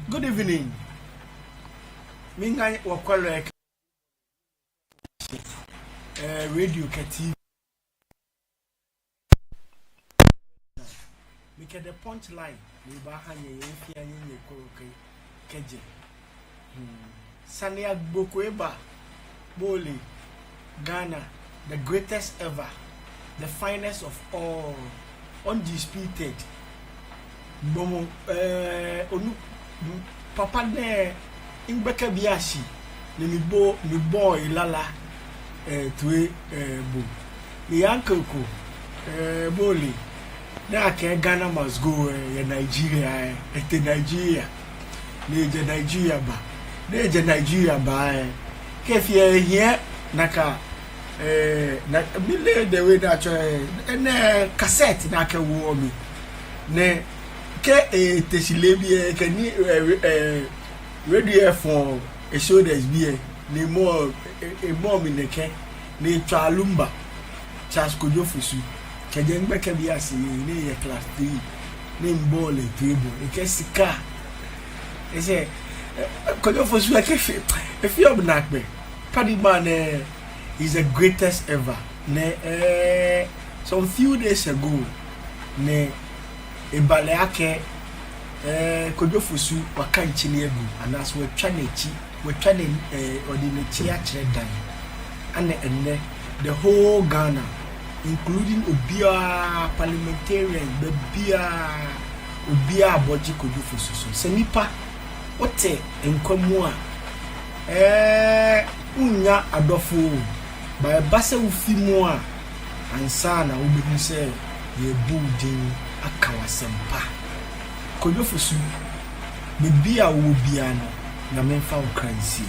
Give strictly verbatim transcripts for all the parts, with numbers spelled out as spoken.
Good evening. Miiŋa wɔkwɛlɔi, eh, radio kɛ T V. Mikɛ The Punchline ni baaha nyɛ yɛ fɛɛ nyɛ nyɛ kɔkɔɔkɔ kɛjɛ. Hmm. Sane agbo ko eba. Bo ole, Ghana, the greatest ever, the finest of all, undisputed. Gbɔmɔ, eh, onu, papa nɛɛ, migbɛkɛ biɛ shi, ni mibɔ, mibɔ elala, eh, toi, eh, bo. Ni uncle ko, eh, bo ole, ni akɛɛ Ghana must go, eh, yɛ Nigeria, eh, etee Nigeria. Ni ejɛ Nigeria ba. Ni ejɛ Nigeria ba, eh. Kɛ fee hiɛ nakai, eh, na, mile the way that, eh, enɛ cassette ni akɛwoɔ mi. Ni kɛ, eh, etee shi leebi, eh, kɛ ni, eh, eh, radio efɔ eshoulders biɛ, ni mɔ, eh, eh, mɔ mi nɛkɛ, ni etswa Lumba, Charles Kojo Fosu. Kɛjɛ migbɛkɛ biɛ shi, ni miyɛ class three, ni mibɔ lɛ toi bɔ, ekɛ sika. Esɛɛ, eh, Kojo Fosu ekɛ fee, efee obi naakpɛɛ. Paddy man, eh, is the greatest ever. Ni, eh, some few days ago, ni eba lɛ akɛ, eh, Kojo Fosu wɔkaŋ tsi ni egu, anaasɛ wɔtswa nɛkyi, wɔtswa nɛ, eh, ɔde nɛkyi akyerɛ dan. Ana ɛnɛ, the whole Ghana, including obiara, parliamentarian, baabiara, obiara abɔgye Kojo Fosu so. Sɛ nipa, wote nkwa mu a, eh, wonya adɔfo o. Ba ɛba sɛ wofi mu a, ansa na wobehu sɛ yɛbu wo din aka w'asɛmpa. Kojo Fosu, baabi a wowɔ biara no, Nyame mfa wo kra nsie.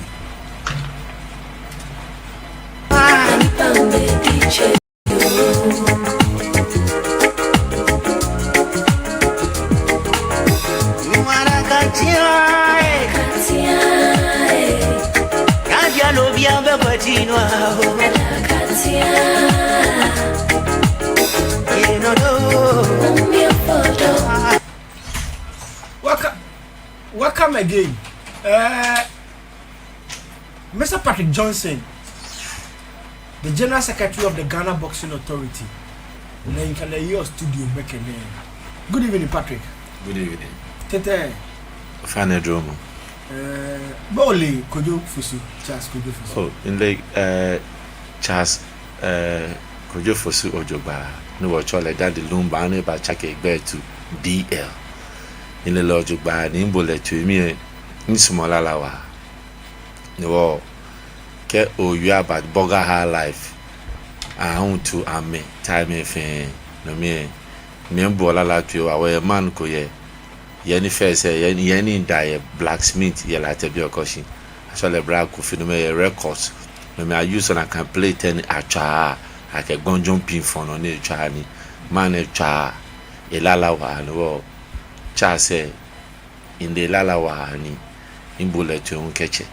Welcome, welcome again. Eh, Mister Patrick Johnson, the General Secretary of the Ghana Boxing Authority, na miikɛ lɛ yɛ studio gbɛkɛ nɛɛ. Good evening, Patrick. Good evening. Tɛtɛ. Fine, Dromo. Eh, bo ole Kojo Fosu, Charles Kojo Fosu? Oh, mile, eh, Charles, eh, Kojo Fosu jogbaŋŋ, ni wɔtsɛɔ lɛ Daddy Lumba, ni ebatsake egbɛi eto D L. Mile lɛ jogbaŋŋ, ni mibo lɛ toi, mi lɛ, misumɔɔ lala waa. Ni wɔ, kɛ owie about Bɔga High Life, ahuntoo amɛ, time fɛɛ, no mli, mibo lala toi waa, wɔyɛ man ko yɛ, yɛ ni fɛɛ sɛɛ, yɛ, yɛ ni miida yɛ blacksmith, yɛ Larteh Biɔkɔshi. Atsɛɔ lɛ Bra Kofi, no mli yɛ records, no mli a use nakai plate ni atswaa, akɛ gbɔnjɔm pin fɔɔ nɔ ni etswaa ni, man nɛɛ tswaa, elala waa, ni wɔ, Charles sɛɛ, mile lala waa ni mibo lɛ toi hu kɛtsɛ.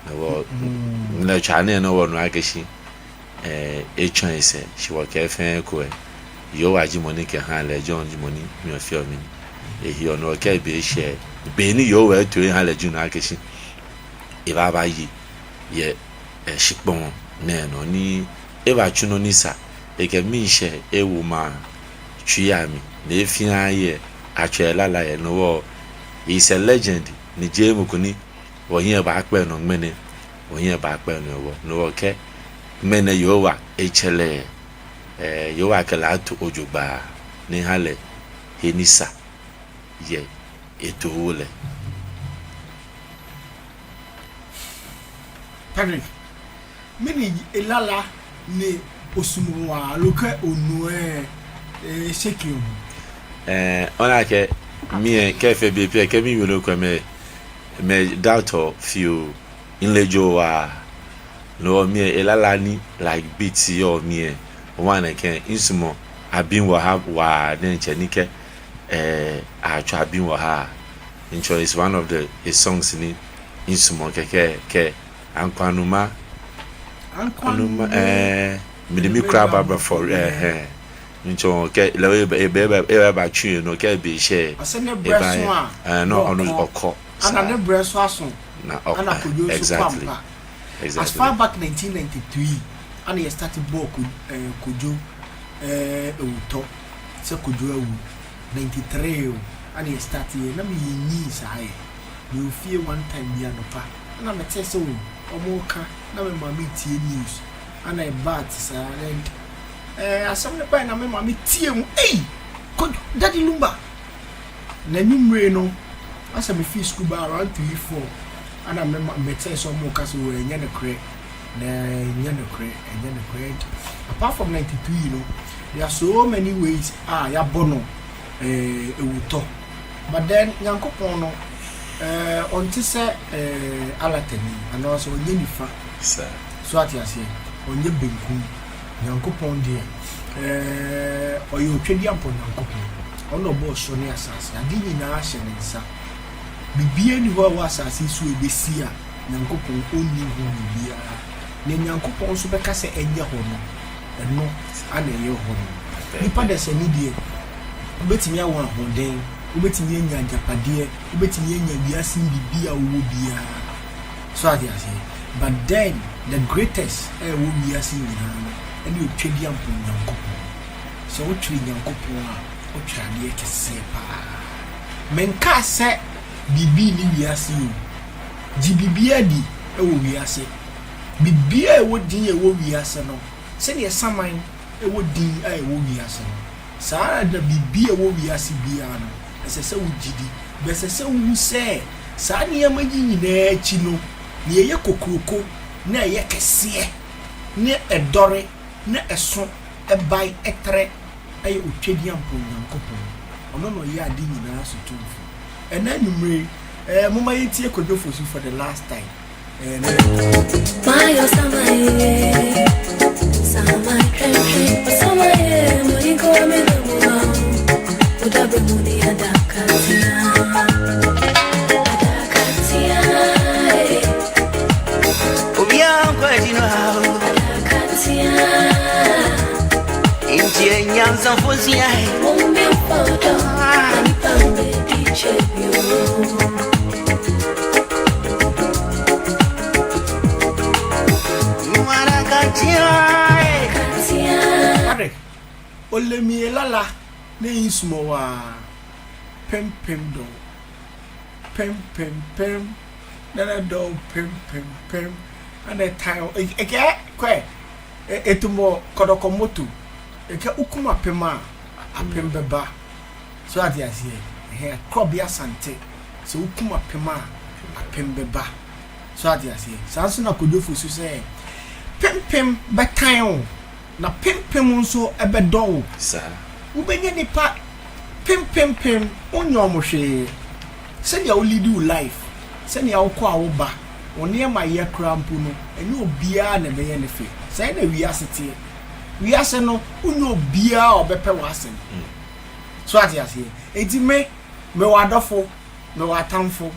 Ni wɔ, mm, lɛ tswaa nɛɛ nɔ wɔnu akɛ shi, eh, etsɔ esɛɛ, shi wɔkɛɛ fɛɛ ko lɛ, Yehowa ji mɔ ni kɛha lɛ, John ji mɔ ni miifee mi. Ehiɔ nɔ kɛ be shɛ, be ni Yehowa to eha lɛ ji nɔ akɛ shi, ebaabaye yɛ, eh, shikpɔŋ nɛɛ nɔ ni ebatsu nɔ ni sa, ekɛ miishɛɛ ewo maŋ tsui amli, ni efee ayɛ, atswa elala yɛ, no wɔ, is a legend, ni jeee mɔ ko ni wɔhiɛ baakpa enɔ ŋmɛnɛ, wɔhiɛ baakpa enɔ hewɔ, no wɔ kɛ ŋmɛnɛ Yehowa etsɛ lɛ, eh, Yehowa kɛ lɛ ato jogbaŋŋ, ni eha lɛ he ni sa yɛ etoo lɛ. Patrick, mɛni ji elala ni osumɔɔ waa, aloo kɛ onu lɛ, eh, shake o? Eh, ona akɛ, mi lɛ, kɛ fee be pɛ, kɛ miwie nɔ ko lɛ, mi, mi doubt-ɔ fioo, mile jogbaŋŋ waa. No hewɔ mi lɛ, elala ni, like, beat yɔɔ mi lɛ, owa nɛkɛ, misumɔɔ Abim Wɔ Ha waa, ni mitsɛ ni kɛ, eh, atswa Abim Wɔ Ha. Mitsɛ is one of the, eh, songs ni misumɔɔ kɛkɛ, kɛ Ankwanu Ma. Ankwanu Ma, eh, mede me kura ba bɛfɔre, eh, eh. Mitsɛ kɛ lɛ eba, eba, eba, eba tsu yɛ no kɛ be shɛ. Eba, eh, no, ɔno ɔkɔ. Ana ne brɛ so aso. Ana Kojo nso kɔ ampa. As far back nineteen ninety-three, ana yɛ start bɔɔl Ko-, eh, Kojo, eh, Ewutɔ. Sɛ Kojo awu. Ninety-three o, ana yɛ start yɛ, na meyɛ nyi saa yɛ. Meyɛ fie one time bi anɔpa. Ana mete sɛ o, ɔmo ka, na me maame tie news. Ana ɛba te saa, and, eh, asɛm no bae na me maame tie mu, ei, Kojo, Daddy Lumba. Na anwummere no, asɛ mefii school ba around three, four. Ana me ma-, mete sɛ ɔmo ka sɛ, "Oh, ɛnyɛ nokorɛ." Na ɛnyɛ nokorɛ, ɛnyɛ nokorɛ. Apart from ninety-three no, there are so many ways a yɛabɔ no, eh, Ewutɔ. But then, Nyankopɔn no, eh, ɔnte sɛ, eh, Alatani, anaasɛ ɔnyɛ nifa. So ate aseɛ, ɔnyɛ benkum. Nyankopɔn deɛ, eh, ɔyɛ Otwedeampɔ Nyankopɔn. Ɔno na ɔbɔɔ soro ne asase. Ade nyinaa hyɛ ne nsa. Biribiara nni hɔ a ɛwɔ asase yi so a ebesi a Nyankopɔn ɔnnim ho biribiara. Na Nyankopɔn nso bɛka sɛ ɛnyɛ hɔ no, ɛno ana ɛyɛ hɔ no. Nipa dasani deɛ, wobɛtumi awo ahoɔden, wobɛtumi anya agyapadeɛ, wobɛtumi anya wiase mu biribi a wowɔ biara. So ate aseɛ? But then, the greatest a ɛwɔ wiase nyinaa no, ɛne Otwedeampɔ Nyankopɔn. Sɛ wotwere Nyankopɔn a, wotwere adeɛ kɛseɛ paa. Menkaa sɛ biribi nni wiase o. Gye biribiara di wɔ wiase. Biribiara a ɛwɔ din a ɛwɔ wiase no, sɛdeɛ saman wɔ din a ɛwɔ wiase no, saa ara na biribi a ɛwɔ wiase biara no, ɛsɛ sɛ wogye di. But ɛsɛ sɛ wohu sɛ saa nneɛma yi nyinaa akyi no, nea ɛyɛ kokuroko na ɛyɛ kɛseɛ, na ɛdɔre, na ɛso, ɛbae, ɛtrɛ, ɛyɛ Otwedeampɔ Nyankopɔn. Ɔno na ɔyɛ ade nyinaa so tumfo. Ɛnnɛ anwummere yi, eh, momma yɛntie Kojo Fosu for the last time. Eh, na Mayo samaye, samaye, samaye, moiko me domo, udabe muni adakatia, adakatia, eh. Obiara nkwa dino hao. Nti enyansa fosi ai. Patrick, ole mli lala, ne yi sumɔ waa. Pɛmpɛm dɔ. Pɛmpɛmpɛm. Nana dɔ pɛmpɛmpɛm. Ana tayo. Ekɛ kwɛ. Etumɔ kɔdɔkɔ moto. Ekɛ okum apɛm a, apɛm bɛba. So ate aseɛ? Ɛhɛɛ, Krobi Asante. Sɛ okum apɛm a, apɛm bɛba. So ate aseɛ? Saa nso na Kojo Fosu sɛ, pɛmpɛm bɛtan o, na pɛmpɛm nso ɛbɛdɔ o. Saa. Wobɛnya nipa pɛmpɛmpɛm, wonyɛ ɔmo hwee. Sɛnea wo live wo life, sɛnea wokɔ a woba, wo nneɛma yɛ koraa mpo no, ɛnyɛ obiara na ɛbɛyɛ ne fɛ. Saa na wiase teɛ. Wiase no, wonyɛ obiara a ɔbɛpɛ w'asɛm. Mm. So ate aseɛ? Enti me, mewɔ adɔfo, mewɔ atamfo.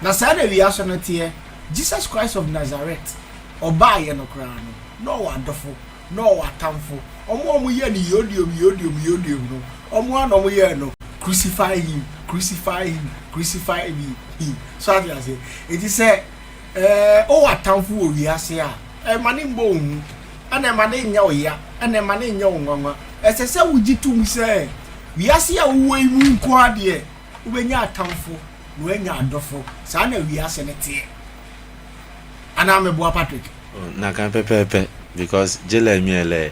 Na saa na wiase no teɛ. Jesus Christ of Nazareth, ɔbaeɛ no koraa no, na ɔwɔ adɔfo, na ɔwɔ atamfo. Ɔmo a ɔmo yɛ no yodiom, yodiom, yodiom no, ɔmo a na ɔmo yɛ no, crucify him, crucify him, crucify him. So ate aseɛ? Enti sɛ, eh, ɔwɔ atamfo wɔ wiase a, ɛma ne mmɔ wo hu, ɛna ɛma ne nyɛ wo ya, ɛna ɛma ne nyɛ wo nwanwa. Ɛsɛ sɛ wogye tom sɛ, wiase a wowɔ yi mu nko ara deɛ, wobɛnya atamfo, na woanya adɔfo. Saa na wiase no teɛ. Anaa meboa Patrick? Oh, nakai pɛpɛɛpɛ, because je lɛ mli lɛ,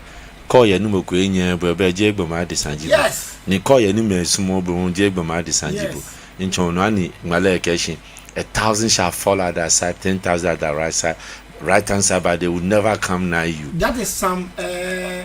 kɛ oyɛ ni mɔ ko enyɛɛɛ bo, belɛ jeee gbɔmɔ adesa ji bo. Yes. Ni kɛ oyɛ ni mɛi sumɔɔɔ bo hu, jeee gbɔmɔ adesa ji bo. Yes. Ntsɔ no ani ŋmalɛ kɛɛ shi, a thousand shall fall at thy side, ten thousand at thy right side, right hand side, but they will never come nigh you. That is Psalm, eh,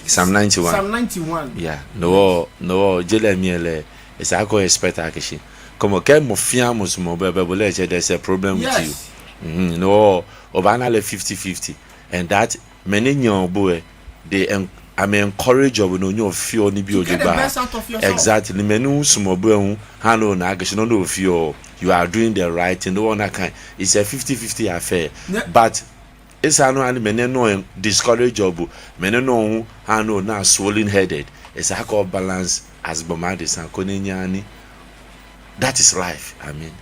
Psalm ninety-one. Psalm ninety-one. Yeah. No, no, je lɛ mli lɛ, esa akɛ o-expect akɛ shi, kɛ mɔ, kɛ mɔ fɛɛ mɔ sumɔɔ bo, belɛ bo lɛ etsɛ, there's a problem with you. Yes. Mm-hmm. No, obaana lɛ fifty fifty. And that, mɛi ni nyɛɔ bo lɛ, they en-, amɛ-encourage bo ni onyɛ ofeɔ nibii jogbaŋŋ. To get the best out of yourself. Exactly. Ni mɛi ni sumɔɔ bo lɛ hu, ha ni ona akɛ shi nɔ ni ofeɔ, you are doing the right thing. No, nakai, it's a fifty fifty affair. Yeah. But esa ni oha ni mɛi nɛɛ nɔŋŋ discourage bo, mɛi nɛɛ nɔŋŋ hu ha ni ona swollen headed. Esa akɛ o-balance as gbɔmɔ adesa koni onyɛ ani. That is life, I mean.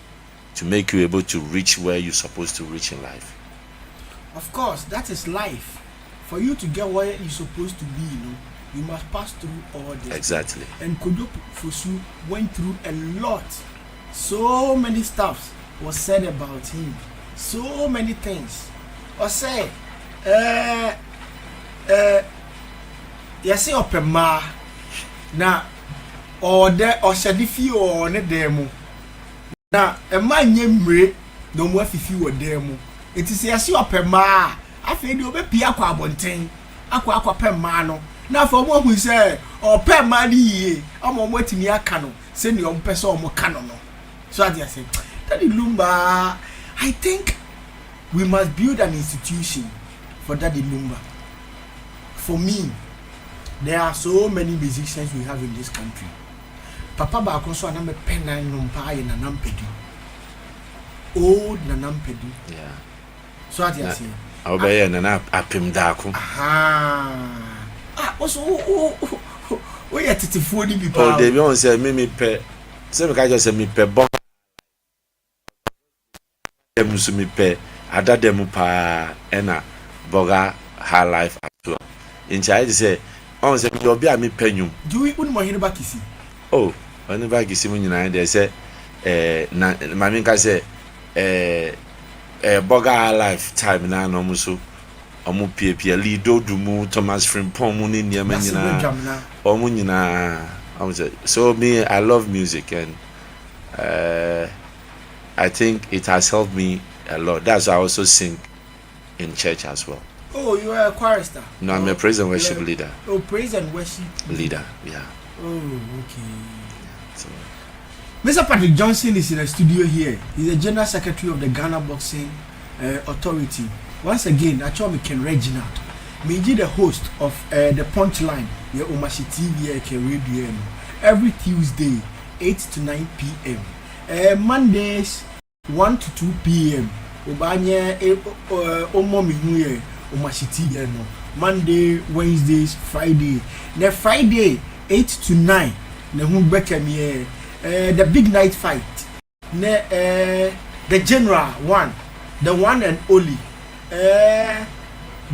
to make you able to reach where you're supposed to reach in life. Of course, that is life. For you to get where you're supposed to be, you know, you must pass through all this. Exactly. And Kojo Fosu went through a lot. So many stuffs was said about him. So many things. Ɔsɛɛ, eh, eh, yɛse ɔpɛ mmaa, na ɔdɛ ɔhyɛde fie wɔ ne dan mu. Na mmaa nyɛ mmire na wɔn afifi wɔ dan mu. Enti sɛ yɛse ɔpɛ mmaa a, afei deɛ ɔbɛpie akɔ abɔnten, akɔ akɔpɛ mmaa no. Na afei wɔn ahu sɛ ɔpɛ mmaa no yie, ama wɔn atumi aka no sɛdeɛ wɔn pɛ sɛ wɔn ka no no. So ate ase. Daddy Lumba, I think we must build an institution for Daddy Lumba. For me, there are so many musicians we have in this country. Papa baako nso a na mepɛ na nnwom paa yɛ Nana Mpadu. Old Nana Mpadu. Yeah. So ate ase. Ɔbɛyɛ Nana Apem Daako. Aha. Ah, also, oh, oh, oh, oh, woyɛ tetefoɔ no bi Oh, paa. Dabi, ɔn sɛ me mepɛ. Sɛ meka kyerɛ sɛ mepɛ bɔ. Ɛmu nso mepɛ Ada Dɛm paa ɛna Bɔga High Life as well. Nti ayɛ te sɛ ɔn sɛ meyɛ obi a mepɛ nnwom. Do we, wonim Ɔhene Bakisi? Oh, Ɔhene Bakisi mu nyinaa deɛ sɛ eh, na ma menka sɛ eh, eh, Bɔga High Life time na na ɔmo so ɔmo piapia Lee Dodu mu, Thomas Frimpong mu ne nneɛma Nase nyinaa. Badwam na. Ɔmo nyinaa. Ɔmo sɛ, so me, I love music and uh, I think it has helped me a lot. That's why I also sing in church as well. Oh, you are a chorister? No, I'm a Oh, praise and worship you are- leader. Oh, praise and worship Leader, yeah. Oh, okay. So, Mister Patrick Johnson is in the studio here. He's the General Secretary of the Ghana Boxing uh, Authority. Once again, I call me Ken Reginald. Me ji the host of uh, the Punchline here on Omashi T V here, Ken Radio M. Every Tuesday, eight to nine p.m. Uh, Mondays, one to two p.m. Obaanyɛ eh, uh, omɔ mi hu here on Omashi T V here no. Monday, Wednesdays, Friday. Na Friday, eight to nine. Na hu gbɛkɛ mi here. Uh, the big night fight. Na eh, the general one, the one and only. Eh,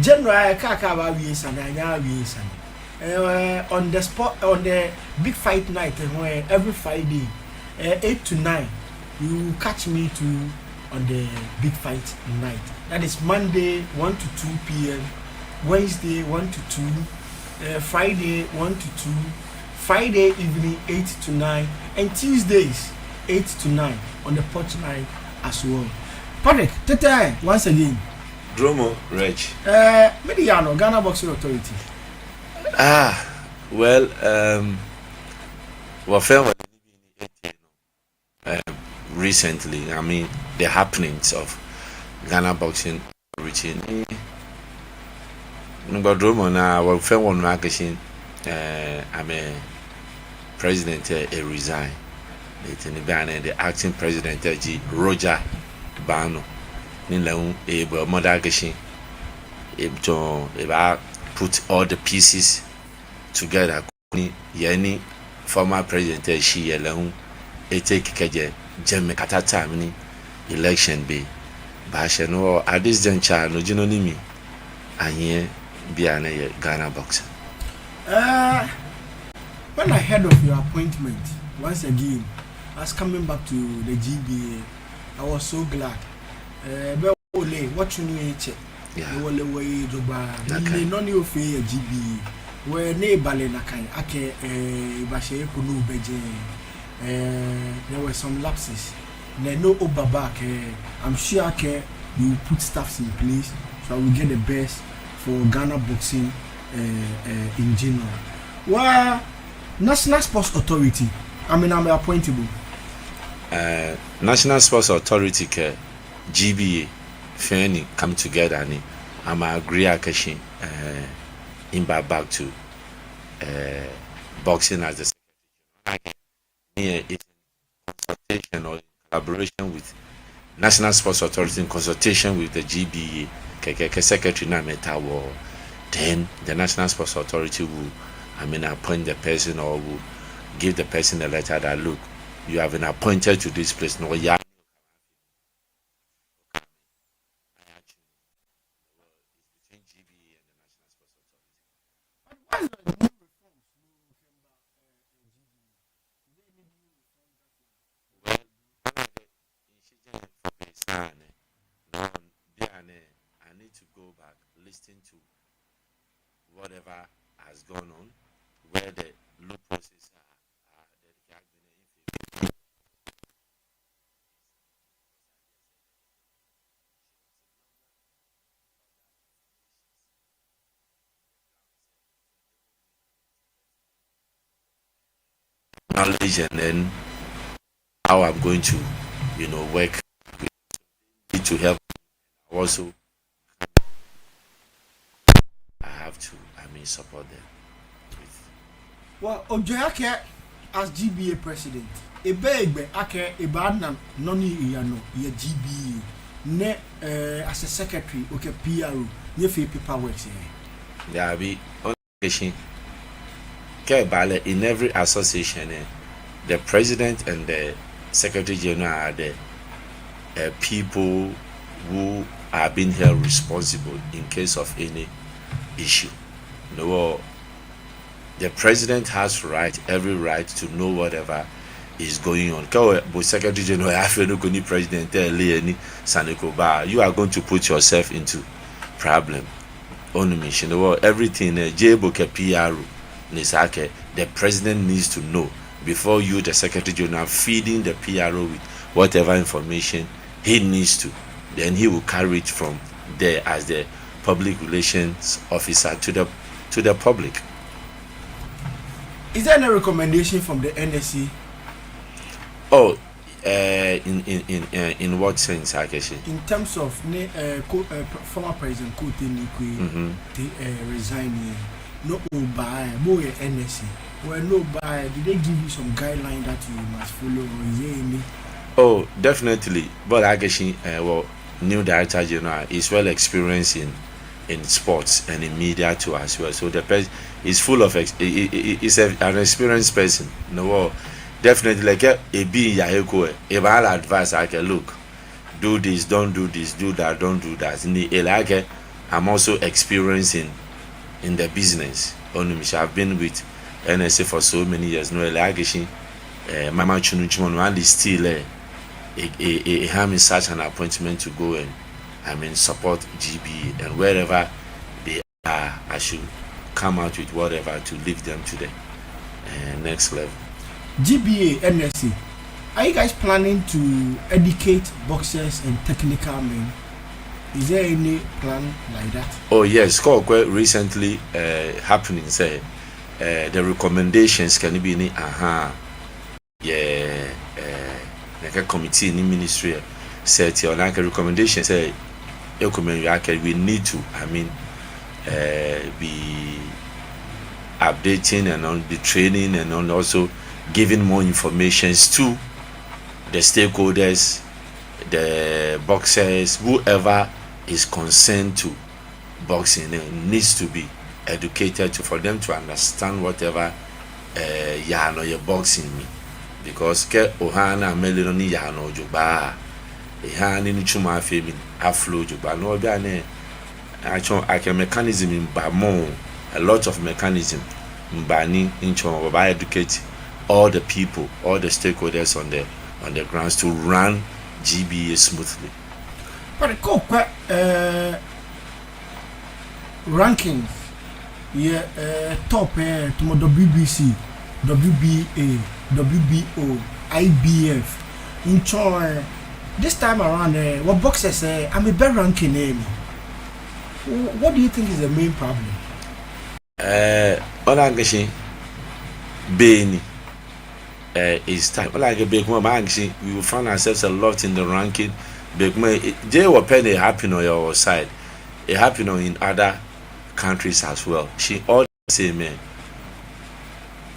general eh, kaka ba wie sana, nya wie sana. Eh, on the spot, on the big fight night, eh, where every Friday, eh, eight to nine, you catch me too on the big fight night. That is Monday, one to two p.m., Wednesday, one to two, uh, Friday, one to two, Friday evening, eight to nine, and Tuesdays, eight to nine on the Punchline as well. Patrick, tete, once again. Dromo Reg. Uh, Mediano, Ghana Boxing Authority. Ah, well, um, wɔfɛɛ wɔ um, recently, I mean, the happenings of Ghana Boxing Authority. Ngbadromo na wɔfɛɛ wɔnu akɛ shi, eh, amɛ president eh, e resign. Eti ni bɛ anɛ the acting president eh, ji Roger Bano. Ni lɛ hu ebɔ mɔdɛŋ akɛ shi, e to, ebaa put all the pieces together. Ni yɛ ni former president eh, shi yɛ lɛ hu, e take kɛjɛ jɛmɛ kɛtee time ni election be baashɛ no. At this juncture, no ji nɔ ni mi ahiɛ bianɛ yɛ Ghana Boxing. Uh, when I heard of your appointment, once again, as coming back to the G B A, I was so glad. Uh, bɛ ole, what you know, check. Yeah. Wale wale jogbaŋŋ. Okay. Mile nɔ ni ofee yɛ G B A. Wɛ ne bale na kan akɛ eh, ebashɛ eko no bɛjɛ. Eh, there were some lapses. Na no oba back. Eh, I'm sure akɛ you put stuffs in place so we get the best for Ghana boxing eh, eh, in general. Well, National Sports Authority. I mean, I'm appointable. Uh, National Sports Authority kɛ G B A fɛɛ ni come together ni amɛ agree akɛ shi, uh, in back, back to uh, boxing as the secretary. Ni yɛ in consultation or in collaboration with National Sports Authority in consultation with the G B A, kɛ, kɛ, kɛ secretary ni amɛtaoɔ. Then the National Sports Authority will, I mean, appoint the person or will give the person a letter that, look, you have been appointed to this place. No, yeah. kaa nɛ. Now, bianɛ, I need to go back, listen to whatever has gone on, where the loopholes are, are the knowledge, and then how I'm going to, you know, work to help. Also, I have to, I mean, support them with. Well, ojwɛŋ akɛ as G B A president, ebɛ hegbɛ akɛ ebaana nɔ ni eyaa nɔ yɛ G B A nɛɛ, eh, as a secretary, okɛ P R O, nyɛfee paperwork yɛ? Dabi, ɔnɛ akɛ shi, kɛ eba lɛ, in every association, eh, the president and the secretary general are the, uh, people who are being held responsible in case of any issue. No, the president has right, every right to know whatever is going on. Kɛ bo secretary general yafee nɔ ko ni president lɛ leee ni sane ko ba, you are going to put yourself into problem. Onu mi shishi, no, everything, eh, jeee bo kɛ P R O ni sa kɛ, the president needs to know before you, the secretary general, feeding the P R O with whatever information he needs to. Then he will carry it from there as the public relations officer to the, to the public. Is there any recommendation from the N S C? Oh, uh, in, in, in, uh, in what sense, Akeshi? In terms of ne, uh, co-, uh, former President Kortei Nii Kwei, mm-hmm, te, uh, resign, eh, no oba, eh, bo yɛ N S C. Well, no oba, eh, did they give you some guideline that you must follow, or is there any? Oh, definitely. But Akeshi, uh, well, new director general is well experienced in, in sports and in media too as well. So the person is full of ex-, i-, i-, i-, is a, an experienced person. No, well, definitely, like, eh, ebi ya eko, eh, ebaha lɛ advice, akɛ, look, do this, don't do this, do that, don't do that. Ni ele akɛ, I'm also experienced in, in the business. Onu mi shishi, I've been with N S C for so many years. No, ele akɛ shi, eh, mama chunu chumo no, and still, eh, eh, eh, eh, having such an appointment to go and, I mean, support G B A and wherever they are, I should come out with whatever to lift them to the, eh, next level. G B A, N S C, are you guys planning to educate boxers and technical men? Is there any plan like that? Oh, yes, kɛ okwɛ recently, eh, happenings, eh, eh, the recommendations kɛ nibii ni aha yɛ, eh, nɛkɛ committee ni ministry, eh, set yɛ, ona akɛ recommendations, eh, ekomɛi yɛ akɛ we need to, I mean, eh, be updating and on, be training and on, also giving more informations to the stakeholders, the boxers, whoever is concerned to boxing, eh, needs to be educated to, for them to understand whatever, eh, yaa nɔ yɛ boxing mli. Because kɛ ohaaa ni amɛle nɔ ni yaa nɔ jogbaŋŋ, ehaaa ni nitsumɔ afee mɛni, aflow jogbaŋŋ. No hewɔ bianɛ, atsɔɔ akɛ mechanism miiba mɔ, a lot of mechanism miiba ni mitsɔɔ wɔbaa educate all the people, all the stakeholders on the, on the grounds to run G B A smoothly. But kɛ okwɛ, eh, ranking yɛ, eh, top, eh, tamɔ W B C, W B A, W B O, I B F. Mitsɔɔ, eh, this time around, eh, wɔ boxers, eh, amɛbɛ ranking, eh, mli. Wh-, what do you think is the main problem? Eh, ona akɛ shi, be ni, eh, it's time. Ona akɛ be ko ma, ma akɛ shi, we will find ourselves a lot in the ranking. Be ko ma, eh, jeee wɔ pɛ ni e-happen on your side. E-happen on in other countries as well. Shi all the same, eh,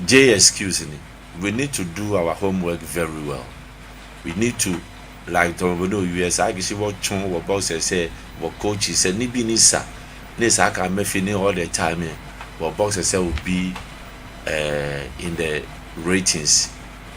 jeee excuse ni. We need to do our homework very well. We need to, like, tamɔ bɔ ni U S, akɛ shi wɔtsɔɔ wɔ boxers lɛ, wɔ coaches lɛ, nibii ni sa, ni sa akɛ amɛfee ni all the time, eh, wɔ boxers lɛ will be, eh, in the ratings.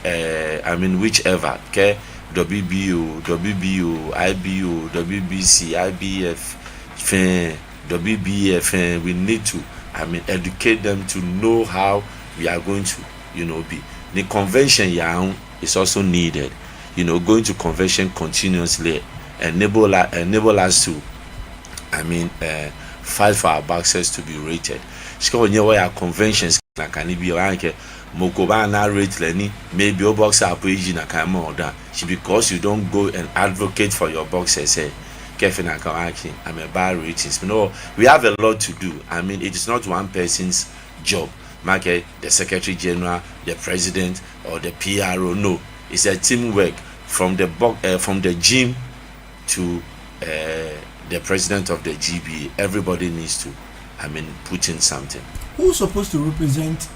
Eh, I mean, whichever, kɛ W B O, W B O, I B O, W B C, I B F, fɛɛ, W B F, eh, we need to, I mean, educate them to know how we are going to, you know, be. The convention, yeah, is also needed. You know, going to convention continuously enable, enable us to, I mean, uh, fight for our boxers to be rated. Shi kɛ onyɛ wɔya conventions nakai nibii, obaana akɛ mɔ ko baana rate lɛ ni maybe oboxer po eji nakai more than. Shi because you don't go and advocate for your boxers, eh, kɛ efee nakai, obaana akɛ amɛbaa ratings. No, we have a lot to do. I mean, it is not one person's job. Maakɛɛ the secretary general, the president, or the P R O. No, it's a teamwork from the bo-, uh, from the gym to, uh, the president of the G B A. Everybody needs to, I mean, put in something. Who's supposed to represent,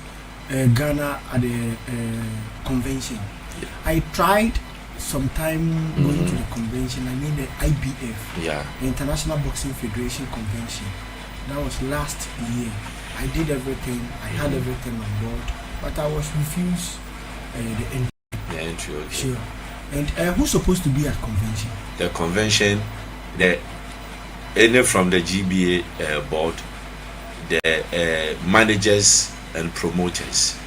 uh, Ghana at the, uh, convention? Yeah. I tried sometime going to the convention, I mean the I B F, yeah, the International Boxing Federation Convention. That was last year. I did everything. I had everything on board, but I was refused, uh, the entry. The entry, okay. Sure. And, uh, who's supposed to be at convention? The convention, the, any from the G B A, uh, board, the, uh, managers and promoters.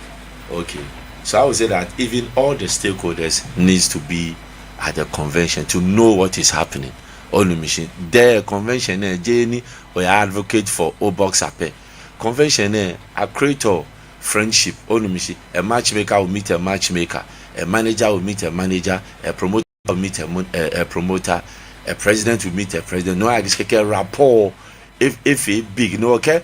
Okay. So I would say that even all the stakeholders needs to be at the convention to know what is happening. Onu mi shishi. The convention, eh, jeee ni oya advocate for oboxer pɛ. Convention, eh, a create friendship. Onu mi shishi. A matchmaker will meet a matchmaker. A manager will meet a manager. A promoter will meet a mo-, a, a promoter. A president will meet a president. No, akɛ shi kɛkɛ rapport. If, if it big, no, okay?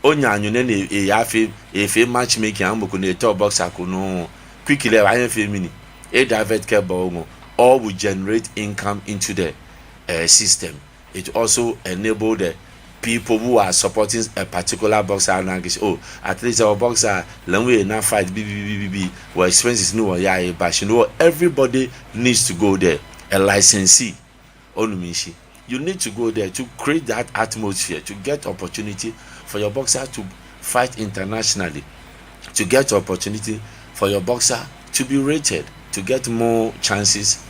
Onaanyo nɛɛ ni eyafee, efee matchmaking, amɔ ko ni etao boxer ko nɔ. Quickly, abaanyɛ afee mɛni? E divert kɛba oŋɔɔ. All will generate income into the, uh, system. It also enable the people who are supporting a particular boxer, ana akɛ shi, oh, at least our boxer, lɛ hu ena fight, bi, bi, bi, bi, bi. Wɔ expenses ni wɔyaa eba shi, no, everybody needs to go there. A licensee. Onu mi shishi. You need to go there to create that atmosphere, to get opportunity for your boxer to fight internationally, to get opportunity for your boxer to be rated, to get more chances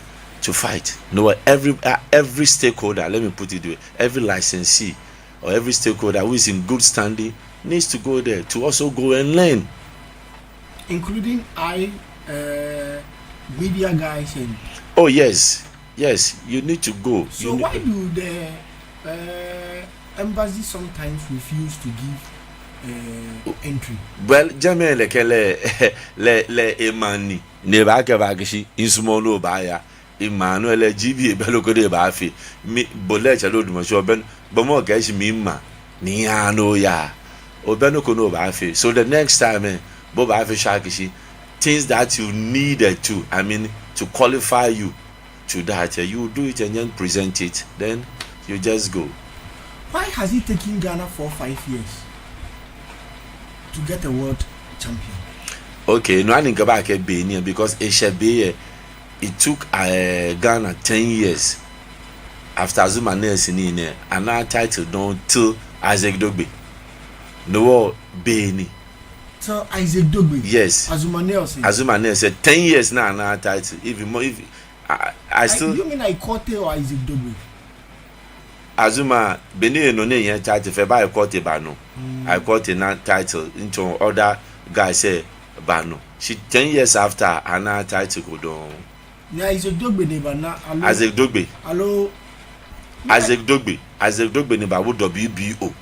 to fight. No, every, uh, every stakeholder, let me put it this way, every licensee or every stakeholder who is in good standing needs to go there to also go and learn. Including I, uh, media guys and... Oh, yes. Yes, you need to go. So why do the, uh, embassy sometimes refuse to give, uh, entry? Well, jɛmɛ lɛ kɛ lɛ, lɛ, lɛ emaŋ ni. Ni ebaakɛɛ bo akɛ shi, misumɔɔɔ ni obaaya. Emaŋ nɔ lɛ, G B A bɛ nɔ ko ni ebaafee. Mi, bo lɛ tsɛ lɛ odumɔ shi obɛ, bo mɔ kɛ shi mi ma, ni yaa nɔ ya. Obɛ nɔ ko ni obaafee. So the next time, eh, bo baafee sure akɛ shi things that you needed to, I mean, to qualify you to that, eh, you do it and then present it. Then you just go. Why has it taken Ghana four, five years to get a world champion? Okay, no, ani ŋkɛbaakɛɛ be ni, because eshɛ be lɛ, it took, uh, Ghana ten years after Azumah Nelson ni nɛ, anaa title dɔŋŋ till Isaac Dogboe. No, be ni. Till Isaac Dogboe? Yes. Azumah Nelson? Azumah Nelson, ten years ni anaa title. Even more, if, I, I, I still... You mean Ike Quartey or Isaac Dogboe? Azumah, be ni enɔ ni eyɛ title fɛɛ, bɛ Ike Quartey ba nɔ. Mm. Ike Quartey na title, ntsɔ other guys lɛ ba nɔ. Shi ten years after, anaa title ko dɔŋŋ. Ni Isaac Dogboe ni ba na, aloo? Isaac Dogboe. Aloo? Isaac Dogboe. Isaac Dogboe ni ba wo W B O.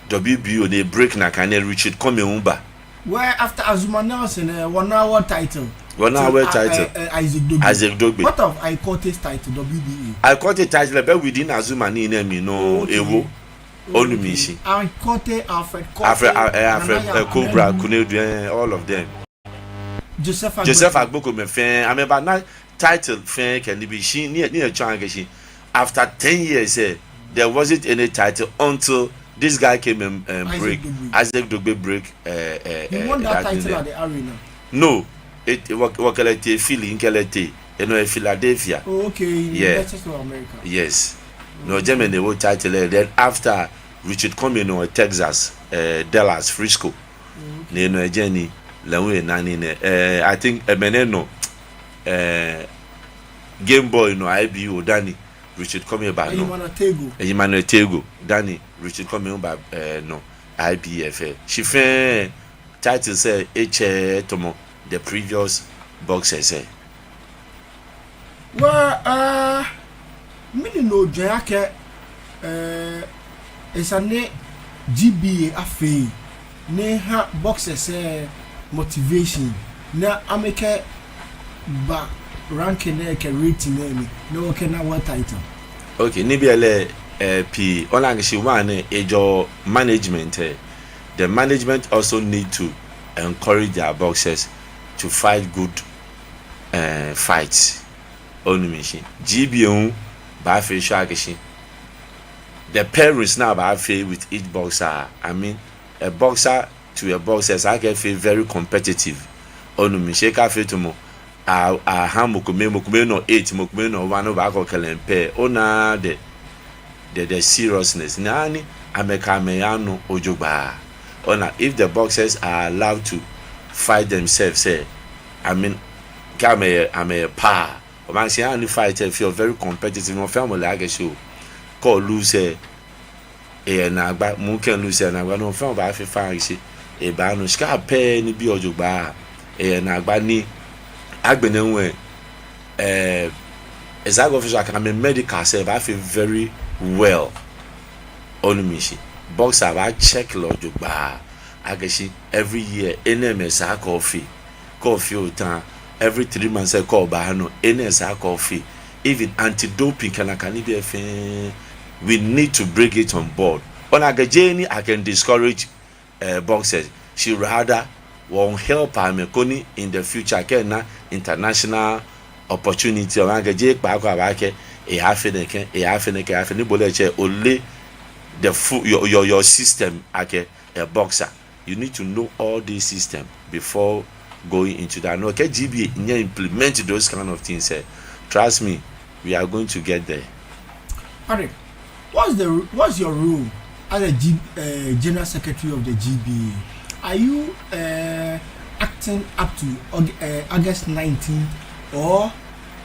W B O ni break nakai ni Richard Commey hu ba. Well, after Azumah Nelson, eh, wɔna world title. Wɔna world title. Eh, eh, Isaac Dogboe. Isaac Dogboe. What of Ike Quartey's title, W B A? Ike Quartey title, bɛ within Azumah ni nɛ mli nɔ, okay, ewo. Okay. Onu mi shishi. Ike Quartey, Alfred Quartey, Alfred, uh, eh, Alfred, Nana, eh, Cobra, Konadu, eh, all of them. Joseph Agbeko. Joseph Agbeko, mɛi fɛɛ, amɛbana title fɛɛ kɛ nibii, shi ni, ni etsɔɔ akɛ shi after ten years, eh, there wasn't any title until this guy came and, um, break. Isaac Dogboe. Isaac Dogboe break, eh, eh, eh, that thing there. He won that title at the arena? No, it, wɔ, wɔkɛ lɛ tee Philly, mikɛ lɛ tee. Enɔ yɛ Philadelphia. Oh, okay. Yeah. United States of America. Yes. No, jɛmɛ ni ewo title lɛ. Then after, Richard Commey nɔ yɛ Texas, eh, Dallas, Frisco. Mm. Ni enɔ yɛ jɛmɛ ni lɛ hu ena nii nɛɛ. Eh, I think, eh, mɛni nɔ, eh, Game Boy nɔ, I B O, dani Richard Commey ba nɔ. Emmanuel Tagoe. Emmanuel Tagoe, dani Richard Commey hu ba, eh, nɔ, I B F lɛ. Shi fɛɛ titles lɛ etsɛɛɛ tamɔ the previous boxers lɛ. Well, uh, ojwɛŋ akɛ, eh, esa ni G B A afee ni eha boxers lɛ motivation ni amɛkɛba ranking lɛ kɛ rating lɛ mli ni wɔkɛna world title? Okay, nibii lɛ, eh, pii, ona akɛ shi one lɛ, ejɔ management lɛ. The management also need to encourage their boxers to fight good, eh, fights. Onu mi shishi. G B A hu baafee sure akɛ shi the pairings ni abaafee with each boxer, I mean, a boxer to a boxer, esa akɛ efee very competitive. Onu mi shishi, kaafee tamɔ a, aha mɔ kome, mɔ kome nɔ eight, mɔ kome nɔ one, obaakɔ kɛlɛ pɛ. Ona the, the, the seriousness. Ni ani amɛkɛ amɛhe anɔ jogbaŋŋ. Ona, if the boxers are allowed to fight themselves, eh, I mean, kɛ amɛyɛ, amɛyɛ paa, obaana akɛ shi ani fight lɛ feel very competitive, mɔ fɛɛ mɔ le akɛ shi o, kɛ o lose lɛ, eyɛ naagba, mɔ kɛ lose lɛ naagba, no fɛɛ baafee fine akɛ shi ebaanɔ shika pɛ ni bi ojogbaŋŋ, eyɛ naagba ni agbɛnɛ hu lɛ, eh, esa akɛ official kɛ amɛ medical lɛ baafee very well. Onu mi shishi. Boxer baa check lɛ jogbaŋŋ akɛ shi every year, enɛɛmɛi esa akɛ ofee. Kɛ ofee ota, every three months lɛ kɛ obaanɔ, enɛ esa akɛ ofee. Even anti-doping kɛ nakai nibii lɛ fɛɛ, we need to bring it on board. Ona akɛ jeee ni akɛ discourage, eh, boxers, shi rather wɔ help amɛ koni in the future kɛ ana international opportunity, ona akɛ jeee kpaako abaakɛɛ eyaafee nɛkɛ, eyaafee nɛkɛ, eyaafee nɛkɛ, bo lɛ etsɛ ole the full, your, your, your system akɛ a boxer. You need to know all this system before going into that. No, kɛ G B A nyɛ implement those kind of things, eh, trust me, we are going to get there. Patrick, what's the, what's your role as a G, uh, general secretary of the G B A? Are you, uh, acting up to Aug-, uh, August nineteenth, or,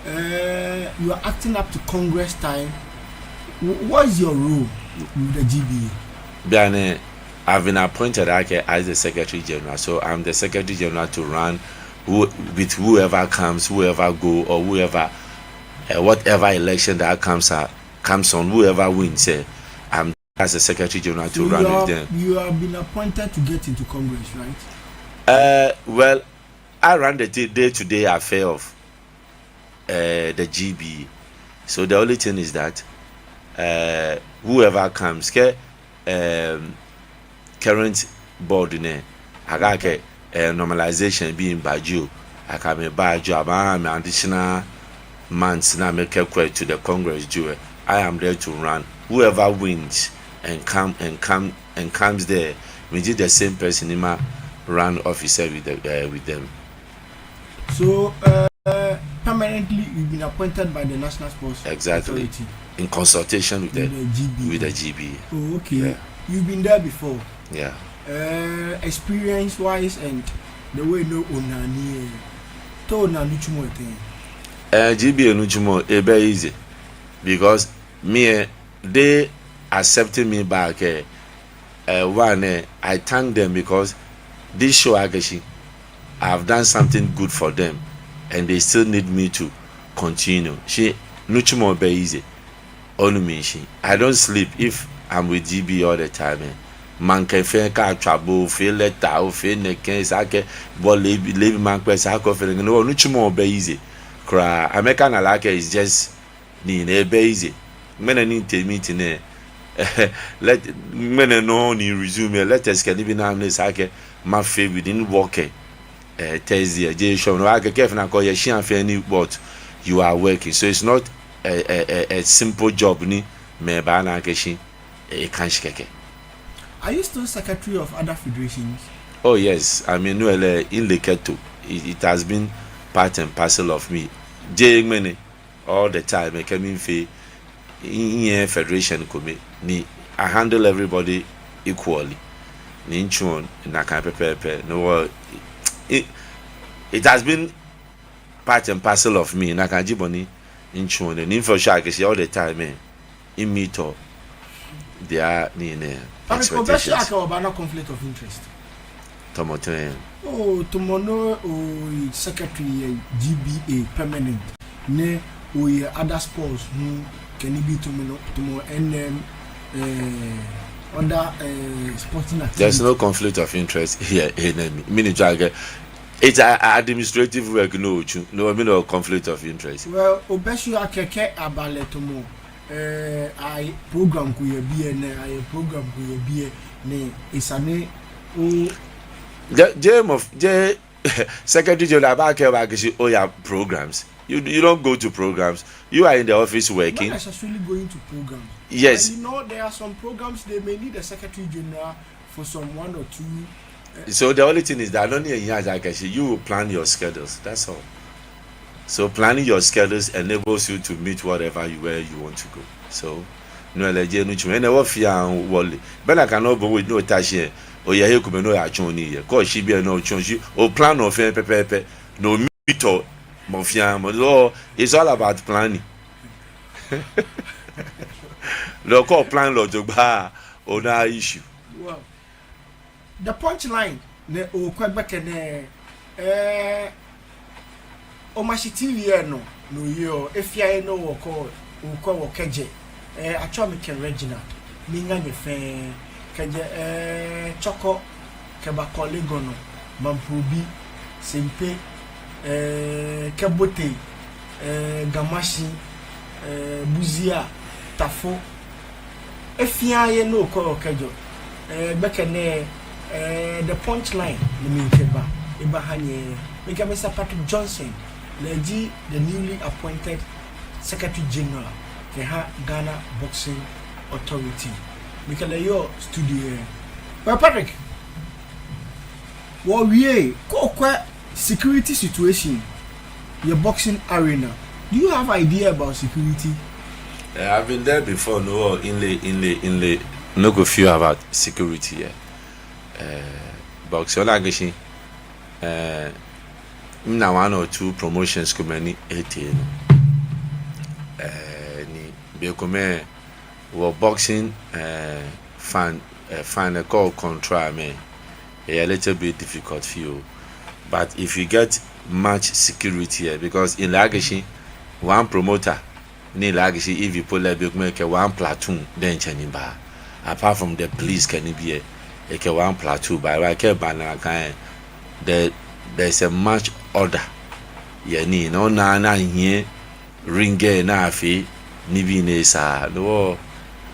uh, you are acting up to Congress time? Wh-, what's your role with the G B A? Bianɛ, I've been appointed akɛ as the Secretary General, so I'm the Secretary General to run who, with whoever comes, whoever go, or whoever, uh, whatever election that comes, uh, comes on, whoever wins, eh, I'm as the Secretary General to run with them. So you have, you have been appointed to get into Congress, right? Uh, well, I run the t-, day-to-day affair of, uh, the G B A. So the only thing is that, uh, whoever comes, kɛ, um, current board nɛɛ, akɛɛ akɛ, eh, normalization bii miiba jio, akɛ amɛba jio, amɛha mi additional months ni amɛkɛkwɛ to the Congress jio, eh, I am there to run. Whoever wins and come, and come, and comes there, mi ji the same person ni ma run office with the, eh, with them. So, uh, permanently, you've been appointed by the National Sports Authority. Exactly. In consultation with the, with the G B A. With the G B A. Oh, okay. Yeah. You've been there before. Yeah. Uh, experience-wise and the way no onani, eh, te ona nitsumɔ lɛ tɛŋŋ? Eh, G B A nitsumɔ, ebɛ easy. Because mi, eh, they accepting me back, eh, uh, one, eh, I thank them because this show akɛ shi, I have done something good for them, and they still need me to continue. Shi nitsumɔ bɛ easy. Onu mi shishi. I don't sleep if I'm with G B all the time, eh. Maŋkɛ fɛɛ kɛ atswa bo, ofee letter, ofee nɛkɛ, esa akɛ bo leebi, leebi maŋkpɛ, esa akɛ ofee nɛkɛ. No, nitsumɔ bɛ easy. Kwraa, amɛkana lɛ akɛ it's just nii nɛɛ bɛ easy. Ŋmɛnɛ ni mitee meeting nɛɛ, let, ŋmɛnɛ nɔŋŋ ni resume, eh, letters kɛ nibii ni amɛ ni esa akɛ mafee within work, eh, eh, Thursday, eh, jeee sure. No akɛ kɛ fina kɔ yɛ shia fɛɛ ni, but you are working. So it's not a, a, a, a simple job ni mɛi baana akɛ shi, eh, eka shi kɛkɛ. Are you still secretary of other federations? Oh yes, I mean, no, ele, in Leketo, it, it has been part and parcel of me. Jeee ŋmɛnɛ, all the time, eh, kɛ miifee, in, in a federation kome, ni I handle everybody equally. Ni mitsuɔ nakai pɛpɛɛpɛ. No, it, it has been part and parcel of me. Nakai ji bɔ ni mitsuɔ nɛɛ. Ni mifeɔ sure akɛ shi all the time, eh, mi-meet-ɔ their, nii nɛɛ, expectations. But because akɛ obaana conflict of interest. Tamɔ tɛŋŋ? Oh, tamɔ no, oh, secretary yɛ G B A permanent. Ni oyɛ other sports hu kɛ nibii tamɔ, tamɔ N M, eh, other, eh, sporting activities. There's no conflict of interest here, enemy. Meaning, it's a, a administrative work, no, chu-, no, mean, no conflict of interest. Well, obɛ shi akɛ kɛ aba lɛ tamɔ, eh, ayɛ program ko yɛ biɛ nɛɛ, ayɛ program ko yɛ biɛ nɛɛ, esa ni o- Jeee, jeee mɔ f-, jeee Secretary General baakɛɛ bo akɛ shi oya programs. You, you don't go to programs. You are in the office working. Not necessarily going to programs. Yes. But you know, there are some programs they may need a secretary general for some one or two. So the only thing is that only in Yaza Keshi, you will plan your schedules. That's all. So planning your schedules enables you to meet whatever you, where you want to go. So no, ele je nu chuma. Ene wo fia wole. Bena ka no bo with no tashi. O ye he kume no ya chon ni ye. Ko shi bi no chon shi. O plan no fe pepepe. No meet o mo fia mo. So it's all about planning. Lo ko plan lo jogba, o na issue. Wow. The punchline ne okwɛ gbɛkɛ nɛɛ, eh, Omashi T V lɛ nɔ, no yɔɔ, efia ye no wɔkɔ, okwɛ wɔ kɛjɛ, eh, atsɛɔ mi Ken Reginald, miiŋa nyɛ fɛɛ, kɛjɛ, eh, Chorkor, kɛba Korle Gonno, Mamprobi, Sempe, eh, Kɛbote, eh, Gamashie, eh, Busia, Tafo, efia ye no okwɛ wɔ kɛjɛ, eh, gbɛkɛ nɛɛ, eh, the punchline, ni miikɛba, eba ha nyɛ, mikɛ Mister Patrick Johnson, lɛ ji the newly appointed Secretary General, kɛha Ghana Boxing Authority. Mikɛ lɛ yɔɔ studio lɛ. Well, Patrick, wɔwie, ko okwɛ security situation yɛ boxing arena. Do you have idea about security? Eh, I've been there before, no, inle, inle, inle, no go feel about security, yeah. Eh, boxing, ona akɛ shi, eh, mina one or two promotions komɛi ni etee nɔ. Eh, ni be komɛi, wɔ boxing, eh, fan, eh, fan, eh, ko control amɛ, eh, a little bit difficult for you. But if you get much security, eh, because inle akɛ shi, one promoter, ni inle akɛ shi, if you put like be komɛi kɛ one platoon, then cheni ba. Apart from the police kɛ nibii, eh, ekɛ one platoon ba, ba kɛ ba na kan, eh, there, there's a much order. Yeah, ni, no, na, na, here, ring, eh, na, afee nibii ni sa. No,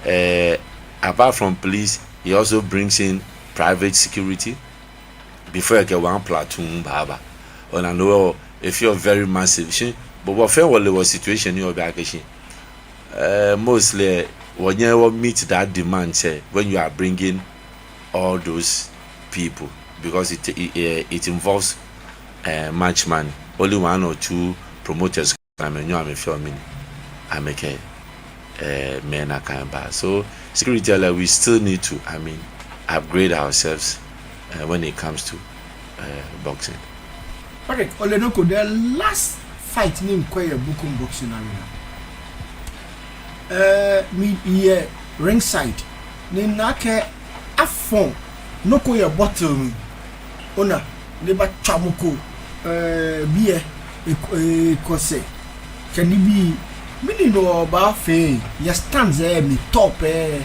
eh, apart from police, he also brings in private security before ekɛ one platoon ba ba. Ona no, e feel very massive. Shi, but wɔ fɛɛ wɔle wɔ situation ni obi akɛ shi, eh, mostly, wɔnyɛ wɔ meet that demand, say, when you are bringing all those people, because it, it, eh, it involves, eh, much money. Only one or two promoters amɛnyɔ amɛfee mini, amɛkɛ, eh, mɛi nakai ba. So security, like, we still need to, I mean, upgrade ourselves, eh, when it comes to, eh, boxing. Patrick, ole nɔ ko, the last fight ni mikwɛ yɛ Bukom Boxing Arena, eh, miyɛ ringside, ni mina akɛ afɔ nɔ ko yɛ bottle mli. Ona, ni ebatswa mɔ ko, eh, biɛ, ek-, ekɔ sɛɛ, kɛ nibii, mɛni nɔ obaafee, yɛ stands lɛ mli top lɛ,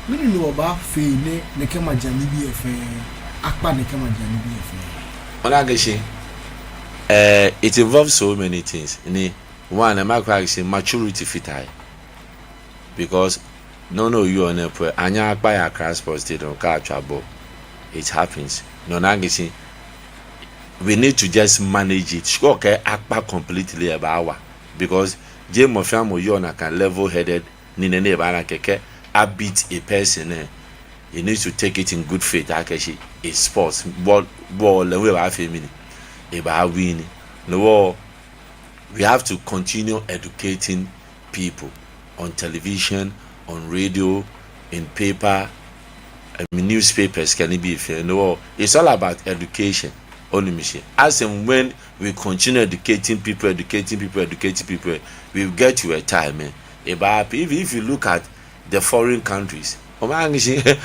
mɛni nɔ obaafee ni nɛkɛ maja nibii lɛ fɛɛ, akpa nɛkɛ maja nibii lɛ fɛɛ. Ona akɛ shi, eh, it involves so many things. Ni one, eh, makɛɛ akɛ shi maturity fata he. Because no, no, you on a pue, anyɛ akpa yɛ Accra Sports Stadium, kɛ atswa ball. It happens. No, ona akɛ shi, we need to just manage it. Shi ko kɛ akpa completely, ebaawa. Because jeee mɔ fɛɛ mɔ yɔɔ nakai level-headed ni nɛɛ ni ebaana akɛ kɛ a beat a person, eh, he needs to take it in good faith. Akɛ shi, it's sports. Ball, ball, lɛ hu ebaafee mini, ebaa win. No, we have to continue educating people on television, on radio, in paper, I mean, newspapers, kɛ nibii fɛɛ. No, it's all about education. Onu mi shishi. As and when we continue educating people, educating people, educating people, we will get to a time, eh, ebaa, if, if you look at the foreign countries, obaana akɛ shi, eh,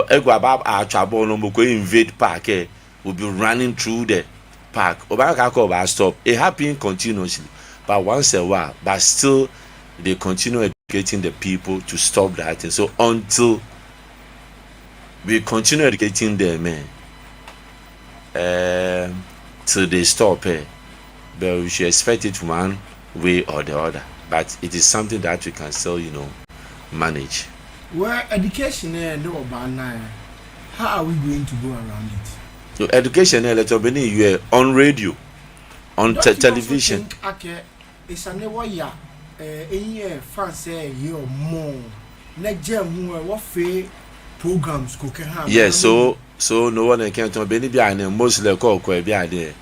egba ba atswa ball, no mɔ ko invade park, eh, will be running through the park. Obaana akɛ akɔ ba stop. It happen continuously. but once a while, but still they continue educating the people to stop that thing. So until we continue educating them, eh, um, till they stop, eh, but we should expect it one way or the other. But it is something that we can still, you know, manage. Well, education, eh, no, but now, eh, how are we going to go around it? So education, eh, let us be, you are on radio, on te-, television. Don't you also think, okay, esa ni wɔya, eh, eyi, eh, fans, eh, yɛ mɔ, na jɛ mu, eh, wɔfee programs ko kɛha. Yes, so, so no one can tell me, be, and mostly kɔ, kɔ, be, and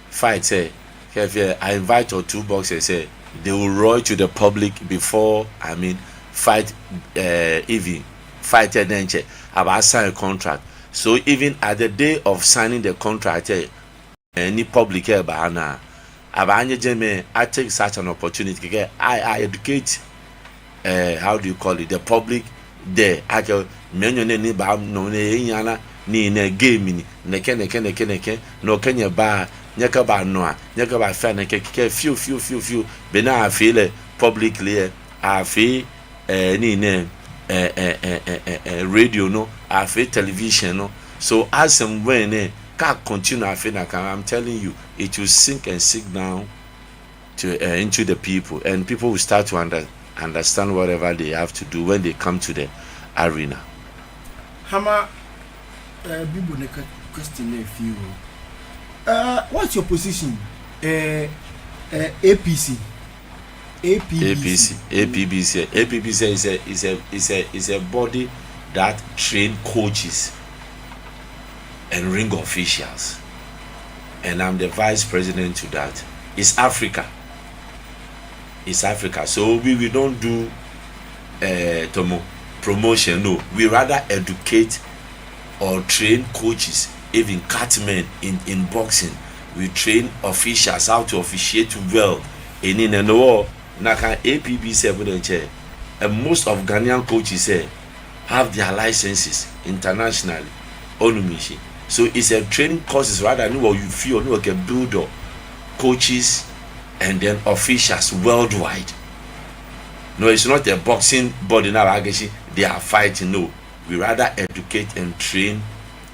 fight, eh, kɛfee, I invite or two boxers, eh, they will roar to the public before, I mean, fight, eh, even fight, eh, then check about sign contract. So even at the day of signing the contract, eh, eh, ni public, eh, baana, abaanyɛ jɛmɛ, I take such an opportunity, kɛkɛ, I, I educate, eh, how do you call it, the public there. Akɛ, mɛi enyɔ nɛɛ ni baanɔ nɛɛ, enyɔ nɛɛ, nii nɛɛ game ni, nɛkɛ, nɛkɛ, nɛkɛ, nɛkɛ, no kɛ nyɛba, nyɛkɛba nɔ a, nyɛkɛba fee nɛkɛ, kɛkɛ, fioo, fioo, fioo, fioo, be ni afee lɛ publicly, eh, afee, eh, nii nɛɛ, eh, eh, radio nɔ, afee television nɔ. So as and when, eh, kɛ a continue afee nakai, I'm telling you, it will sink and sink down to, uh, into the people, and people will start to under, understand whatever they have to do when they come to the arena. Hama, uh, Bibo, ne que-, question ne fioo. Uh, what's your position? Uh, uh, A P C. A P B C. A P B C. A P B C. A P B C is a, is a, is a, is a body that train coaches and ring officials. And I'm the vice president to that. It's Africa. It's Africa. So we, we don't do, uh, tomo promotion. No, we rather educate or train coaches, even cut men in, in boxing. We train officials how to officiate well. Eni ne no, nakai A P B C, eh, and most of Ghanaian coaches, eh, have their licenses internationally. Onu mi shishi. So it's a training courses rather ni wɔ you feel ni wɔ kɛ build up coaches and then officials worldwide. No, it's not a boxing body now, I guess they are fighting. No, we rather educate and train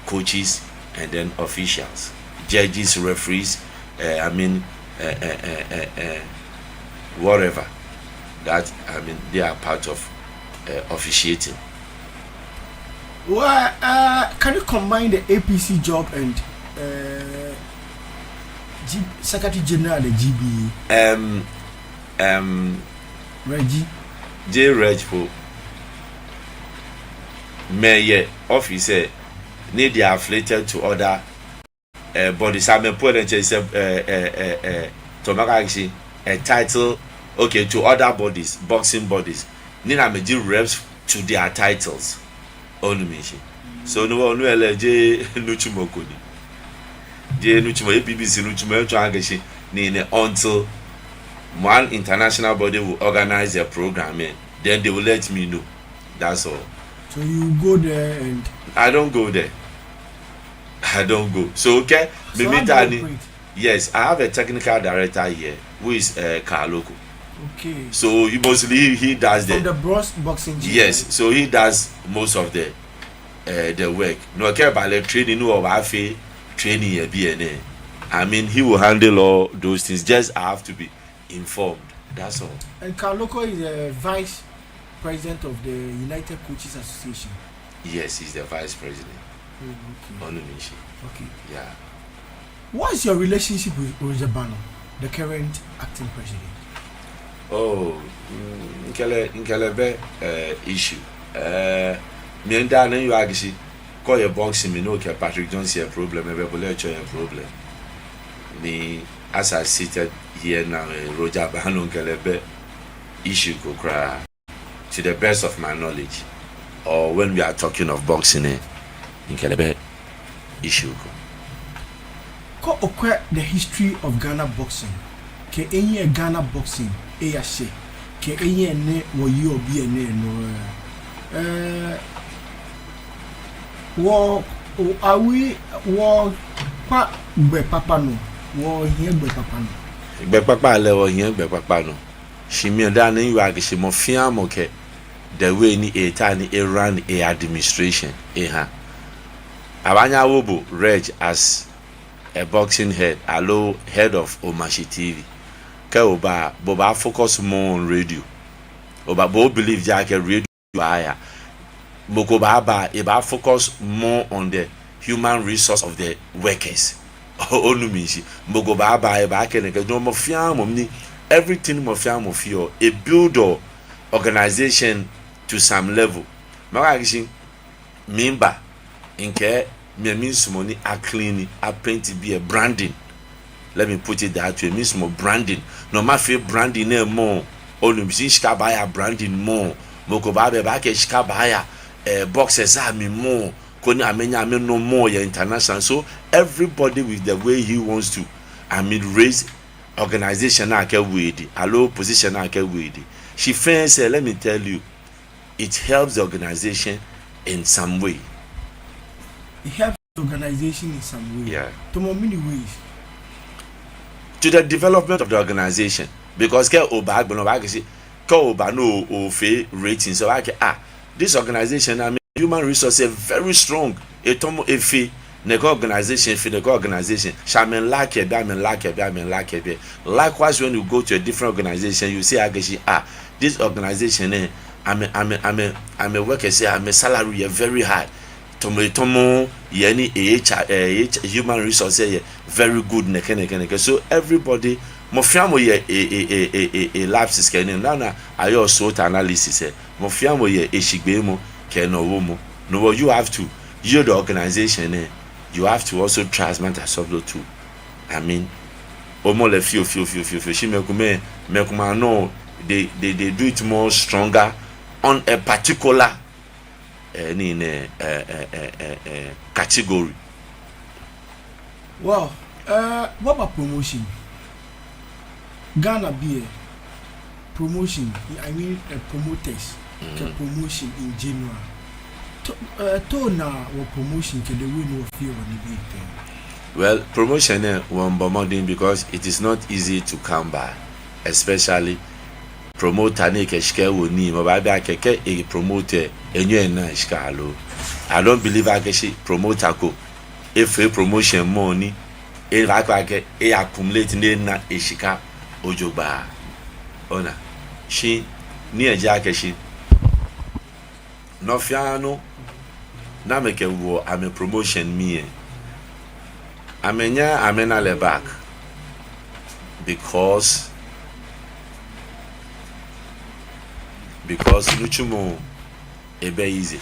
coaches and then officials, judges, referees, uh, I mean, uh, uh, uh, uh, uh, whatever that, I mean, they are part of, uh, officiating. Well, uh, can you combine the A P C job and, uh, G-, Secretary General of the G B A? Um, um, Reggie. J Reg po. Mɛi yɛ office, eh, ni they are affiliated to other, eh, bodies. Amɛ po lɛ ntsɛ is a, eh, eh, eh, eh, to maka shi, eh, title, okay, to other bodies, boxing bodies. Ni amɛji reps to their titles. Onu mi shishi. So no, onu ele je nitsumɔ ko ni. Je nitsumɔ, A P B C nitsumɔ, etsɔɔ akɛ shi ni ne until one international body will organize a program, eh, then they will let me know. That's all. So you go there and I don't go there. I don't go. So, okay, so how do you operate? Yes, I have a technical director here who is, uh, Kaloko. Okay. So he mostly, he, he does the, from the bros-, boxing gym, yes, right? So he does most of the, uh, the work. No, okay, but the training, no, I feel training here, B N A. I mean, he will handle all those things. Just I have to be informed. That's all. And Kaloko is a vice president of the United Coaches Association. Yes, he's the vice president. Oh, okay. Onu mi shishi. Okay. Yeah. What's your relationship with Roger Bannon, the current acting president? Oh, mm, mikɛ lɛ, mikɛ lɛ bɛ, eh, issue. Eh, mi and Dan, you actually call your boxing, mi no kɛ Patrick Johnson a problem, eh, but let's show a problem. Ni, as I seated here now, eh, Roger Bannon, mikɛ lɛ bɛ issue ko kwraa, to the best of my knowledge, or when we are talking of boxing, eh, mikɛ lɛ bɛ issue ko. Kɛ okwɛ the history of Ghana boxing, kɛ he ni Ghana boxing eyashɛ, kɛ he ni wɔyɔɔ biɛ nɛɛ nɔ, eh, wɔ, o, are we, wɔkpa gbɛ kpakpa nɔ, wɔhiɛ gbɛ kpakpa nɔ. Gbɛ kpakpa lɛ, wɔhiɛ gbɛ kpakpa nɔ. Shi mi daa nɛɛ miwieɔ akɛ shi mɔ fɛɛ mɔ kɛ the way ni eetao ni e-run e-administration eha. Abaanyɛ awo bo Reg as a boxing head aloo head of Omashi T V. Kɛ oba, bo obaa-focus more on radio. Oba, bo o-believe ja akɛ radio baaya. Mɔ ko baaba, ebaa-focus more on the human resource of the workers. Onu mi shishi. Mɔ ko baaba, ebaakɛɛ nɛkɛ, no mɔ fɛɛ mɔ ni, everything mɔ fɛɛ mɔ feɔ, e-build-ɔ organization to some level. Makɛɛ akɛ shi, miba, mikɛ, mi, miisumɔ ni a-clean, a-paint biɛ, branding. Let me put it that way. Miisumɔ branding. No mafee branding nɛɛ more. Onu mi shishi, shika baaya branding more. Mɔ ko baaba, ebaakɛɛ shika baaya, eh, boxers amli more. Koni amɛnyɛ amɛnɔ more yɛ international. So everybody with the way he wants to, I mean, raise organization lɛ kɛ weedi, aloo position lɛ kɛ weedi. Shi fɛɛ sɛɛ, let me tell you, it helps the organization in some way. It helps the organization in some way. Yeah. Tamɔ many ways? To the development of the organization. Because kɛ oba gbɛ nɔ, obaakɛɛ shi, kɛ oba ni ofee ratings, obaakɛɛ, ah, this organization, I mean, human resource is very strong. Etɔmɔ, efee nɛkɛ organization, efee nɛkɛ organization. Shi amɛ-lack biɛ, amɛ-lack biɛ, amɛ-lack biɛ. Likewise, when you go to a different organization, you see akɛ shi, ah, this organization, eh, amɛ, amɛ, amɛ, amɛ-workers, eh, amɛ-salary yɛ very high. Tamɔ, etɔmɔ yɛ ni, eh, H R, eh, H-, human resource, eh, yɛ very good, nɛkɛ, nɛkɛ, nɛkɛ. So everybody, mɔ fɛɛ mɔ yɛ e, e, e, e, e, e-lapses kɛ nii. Naa, naa, ayɔɔ SWOT analysis, eh. Mɔ fɛɛ mɔ yɛ eshigbeemɔ kɛ enɔwomɔ. No hewɔ you have to, you the organization, eh, you have to also try as much as possible to, I mean, omɔ lɛ fioo, fioo, fioo, fioo, fioo. Shi mɛi komɛi, mɛi komɛi anɔ, they, they, they do it more stronger on a particular, eh, nii nɛɛ, eh, eh, eh, eh, eh, category. Well, uh, what about promotion? Ghana biɛ, promotion, I mean, uh, promoters, kɛ promotion in general. To, uh, to na wɔ promotion kɛ the way ni wɔfeɔ wɔnibii tɛŋŋ? Well, promotion lɛ, wɔmiibɔ mɔdɛŋ because it is not easy to come by, especially promoter ni kɛ shika ewo nii, mɔ baabi akɛ kɛ e-promote lɛ, enyɛɔ enaaa shika lo. I don't believe akɛ shi promoter ko efee promotion mɔ ni ebaakpa akɛ e-accumulate ni ena eshika jogbaŋŋ. Ona, shi nii lɛ ji akɛ shi nɔ fɛɛ nɔ ni amɛkɛwoɔ amɛ promotion mli lɛ, amɛnyɛɛɛ amɛna lɛ back because, because nitsumɔ ebɛ easy.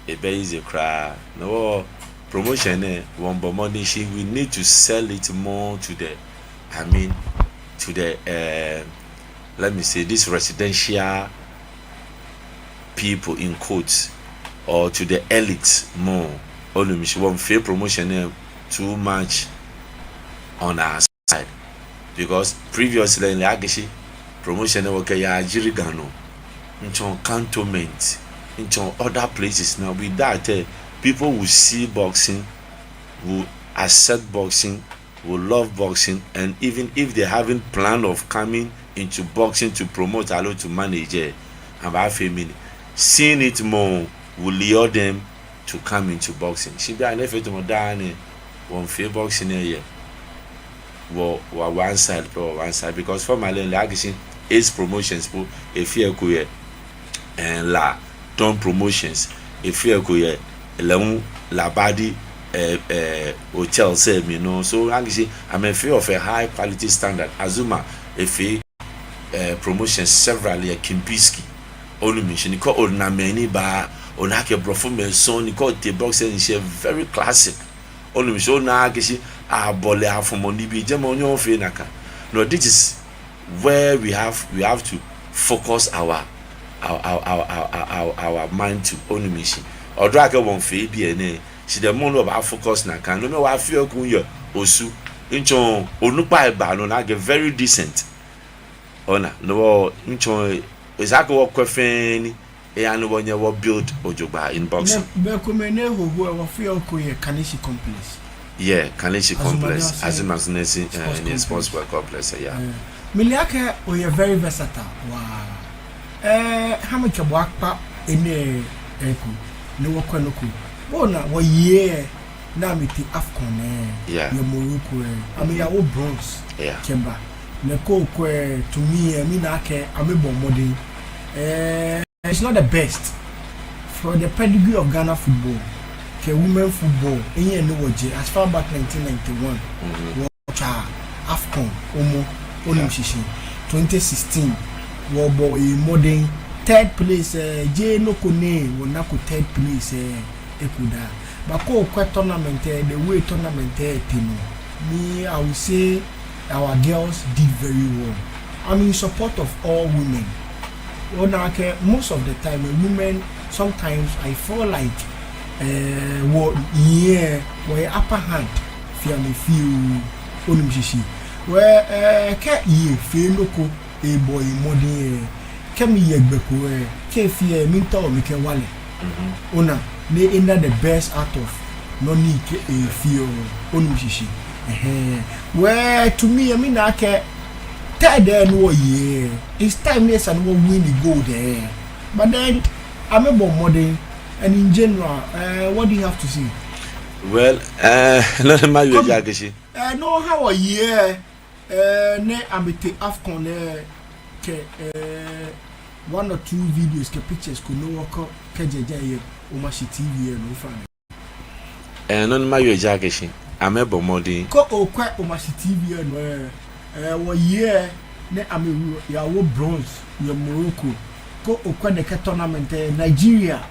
Ebɛ easy kwraa. No hewɔ promotion lɛ, wɔmiibɔ mɔdɛŋ shi we need to sell it more to the, I mean, to the, eh, let me say, this residential people in quotes, or to the elite more. Onu mi shishi, wɔmiifee promotion lɛ too much on our side. Because previously, lɛ akɛ shi promotion lɛ wɔkɛyaa Jirigano, ntsɔ cantonment, ntsɔ other places. Now with that, eh, people will see boxing, will accept boxing, will love boxing, and even if they haven't planned of coming into boxing to promote aloo to manage, eh, abaafee mɛni, seeing it more will lure them to come into boxing. Shi bianɛ efee tamɔ daa nɛɛ wɔmiifee boxing lɛ yɛ wɔ, wɔ one side, pɛ wɔ one side, because formerly lɛ akɛ shi Ace Promotions po, efeɔ eko yɛ, eh, La Don Promotions, efeɔ eko yɛ lɛ hu Labadi, eh, eh, hotels lɛ mli nɔ. So akɛ shi amɛfeɔ of a high quality standard. Azumah efee, eh, promotions several yɛ Kempinski. Onu mi shishi, ni kɛ ona mɛi ni baa, ona akɛ blɔfomɛi sɔŋŋ, ni kɛ otee boxing lɛ shishi lɛ very classic. Onu mi shishi, ona akɛ shi abɔle afɔmɔ nibii, jɛmɛ onyɛŋ ofee nakai. No, this is where we have, we have to focus our, our, our mind to. Onu mi shishi. Although akɛ wɔmiifee biɛ nɛɛ, shi the more ni wɔbaa-focus nakai, no mli wɔfeɔ eko yɛ Osu. Ntsɔ onukpai baa nɔ ni akɛ very decent. Ona, no hewɔ ntsɔ, esa akɛ wɔkwɛ fɛɛ ni eya ni wɔnyɛ wɔ-build jogbaŋŋ in boxing. Nɛ, bei komɛi ni ehoho lɛ, wɔfeɔ eko yɛ Kaneshie Complex. Yeah, Kaneshie Complex, Azumazin Sports Complex. Mile akɛ oyɛ very versatile waa. Eh, ha mikɛ bo akpa enɛ eko ni wɔkwɛ nɔ ko. Ona wɔyei ni amɛtee AFCON lɛ yɛ Morocco lɛ, amɛyawo bronze kɛba. Ni kɛ okwɛ to me lɛ, mina akɛ amɛbɔ mɔdɛŋ. Eh, it's not the best for the pedigree of Ghana football. Kɛ women football, eyi ni wɔjɛ as far back nineteen ninety-one. Wɔtswa AFCON, omɔ, onu shishi. Twenty sixteen, wɔbɔ emɔdɛŋ. Third place, eh, jeee nɔ ko ni wɔnako third place, eh, eko daa. But kɛ okwɛ tournament lɛ, the way tournament lɛ tee nɔ, me, I will say our girls did very well. I'm in support of all women. Ona akɛ most of the time, eh, women, sometimes I feel like, eh, wɔyɛ, wɔyɛ upper hand fe amɛ fioo, onu shishi. Well, eh, kɛ yei fee nɔ ko, ebɔ emɔdɛŋ lɛ, kɛ miyɛ gbɛ ko lɛ, kɛ efee lɛ, miitao mikɛwa lɛ. Ona, ni ena the best out of nɔ ni ekɛ efee lɛ, onu shishi. Ɛhɛɛ. Well, to me, mina akɛ third lɛ ni wɔye lɛ, it's time ni esa ni wɔ win the gold lɛ. But then, amɛbɔ mɔdɛŋ, and in general, eh, what do you have to say? Well, eh, nɔ ni mawie ji akɛ shi, eh, nɔ ha wɔyei lɛ, eh, ni amɛtee AFCON lɛ, kɛ, eh, one or two videos kɛ pictures ko ni wɔkɔ kɛjɛ jɛi yɛ Omashi T V lɛ nɔ ofainɛ. Eh, nɔ ni mawie ji akɛ shi, amɛbɔ mɔdɛŋ. Kɛ okwɛ Omashi T V lɛ nɔ lɛ, eh, wɔyei lɛ ni amɛyawo bronze yɛ Morocco. Kɛ okwɛ nɛkɛ tournament lɛ, Nigeria,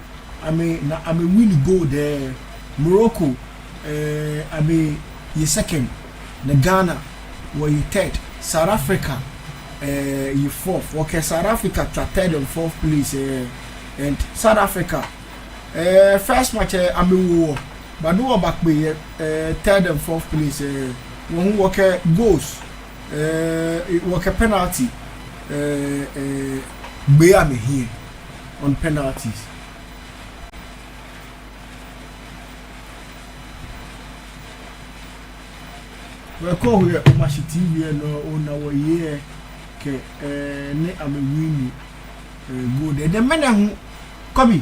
amɛ, na amɛ win gold lɛ, Morocco, eh, amɛye second, ni Ghana, wɔye third, South Africa, eh, ye fourth. Wɔkɛ South Africa tswa third and fourth place, eh, and South Africa, eh, first match lɛ, amɛwo wɔ, but ni wɔbakpe yɛ, eh, third and fourth place, eh, wɔ hu wɔkɛ goals, eh, wɔkɛ penalty, eh, eh, gbe amɛhiɛ on penalties. Well, kɛ okwɛ Omashi T V lɛ nɔ, ona wɔyei lɛ kɛ, eh, ni amɛ win, eh, gold lɛ. Then mɛni hu, Kobe.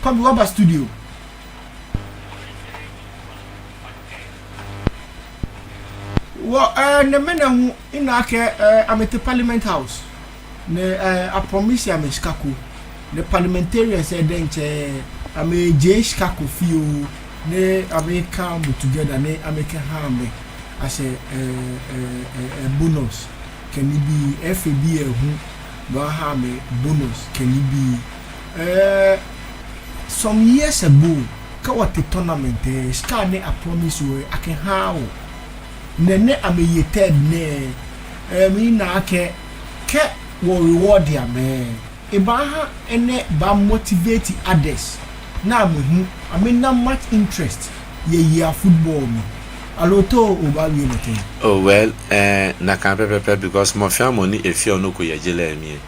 Kobe, wɔba studio. Wɔ, eh, ni mɛni hu, mina akɛ, eh, amɛtee Parliament House. Ni, eh, a promise amɛ shika ko. Ni parliamentarians lɛ diɛŋtsɛ, amɛjie shika ko fioo. Ni amɛ come together ni amɛkɛha amɛ as a, eh, eh, eh, eh, bonus kɛ nibii, F A B lɛ hu, no aha amɛ bonus kɛ nibii. Eh, some years ago, kɛ wɔtee tournament lɛ, shika ni a promise wɔ lɛ, akɛhaaa wɔ. Ni, ni amɛye third nɛɛ, eh, mina akɛ, kɛ wɔ reward amɛ, ebaaha enɛ baa motivate others. Ni amɛ hu, amɛna much interest yɛ, yɛ football mli. Aloo Too, obaawie lɛ tɛŋŋ? Oh, well, eh, nakai pɛpɛɛpɛ, because mɔ fɛɛ mɔ ni efeɔ nɔ ko yɛ je lɛ mli lɛ,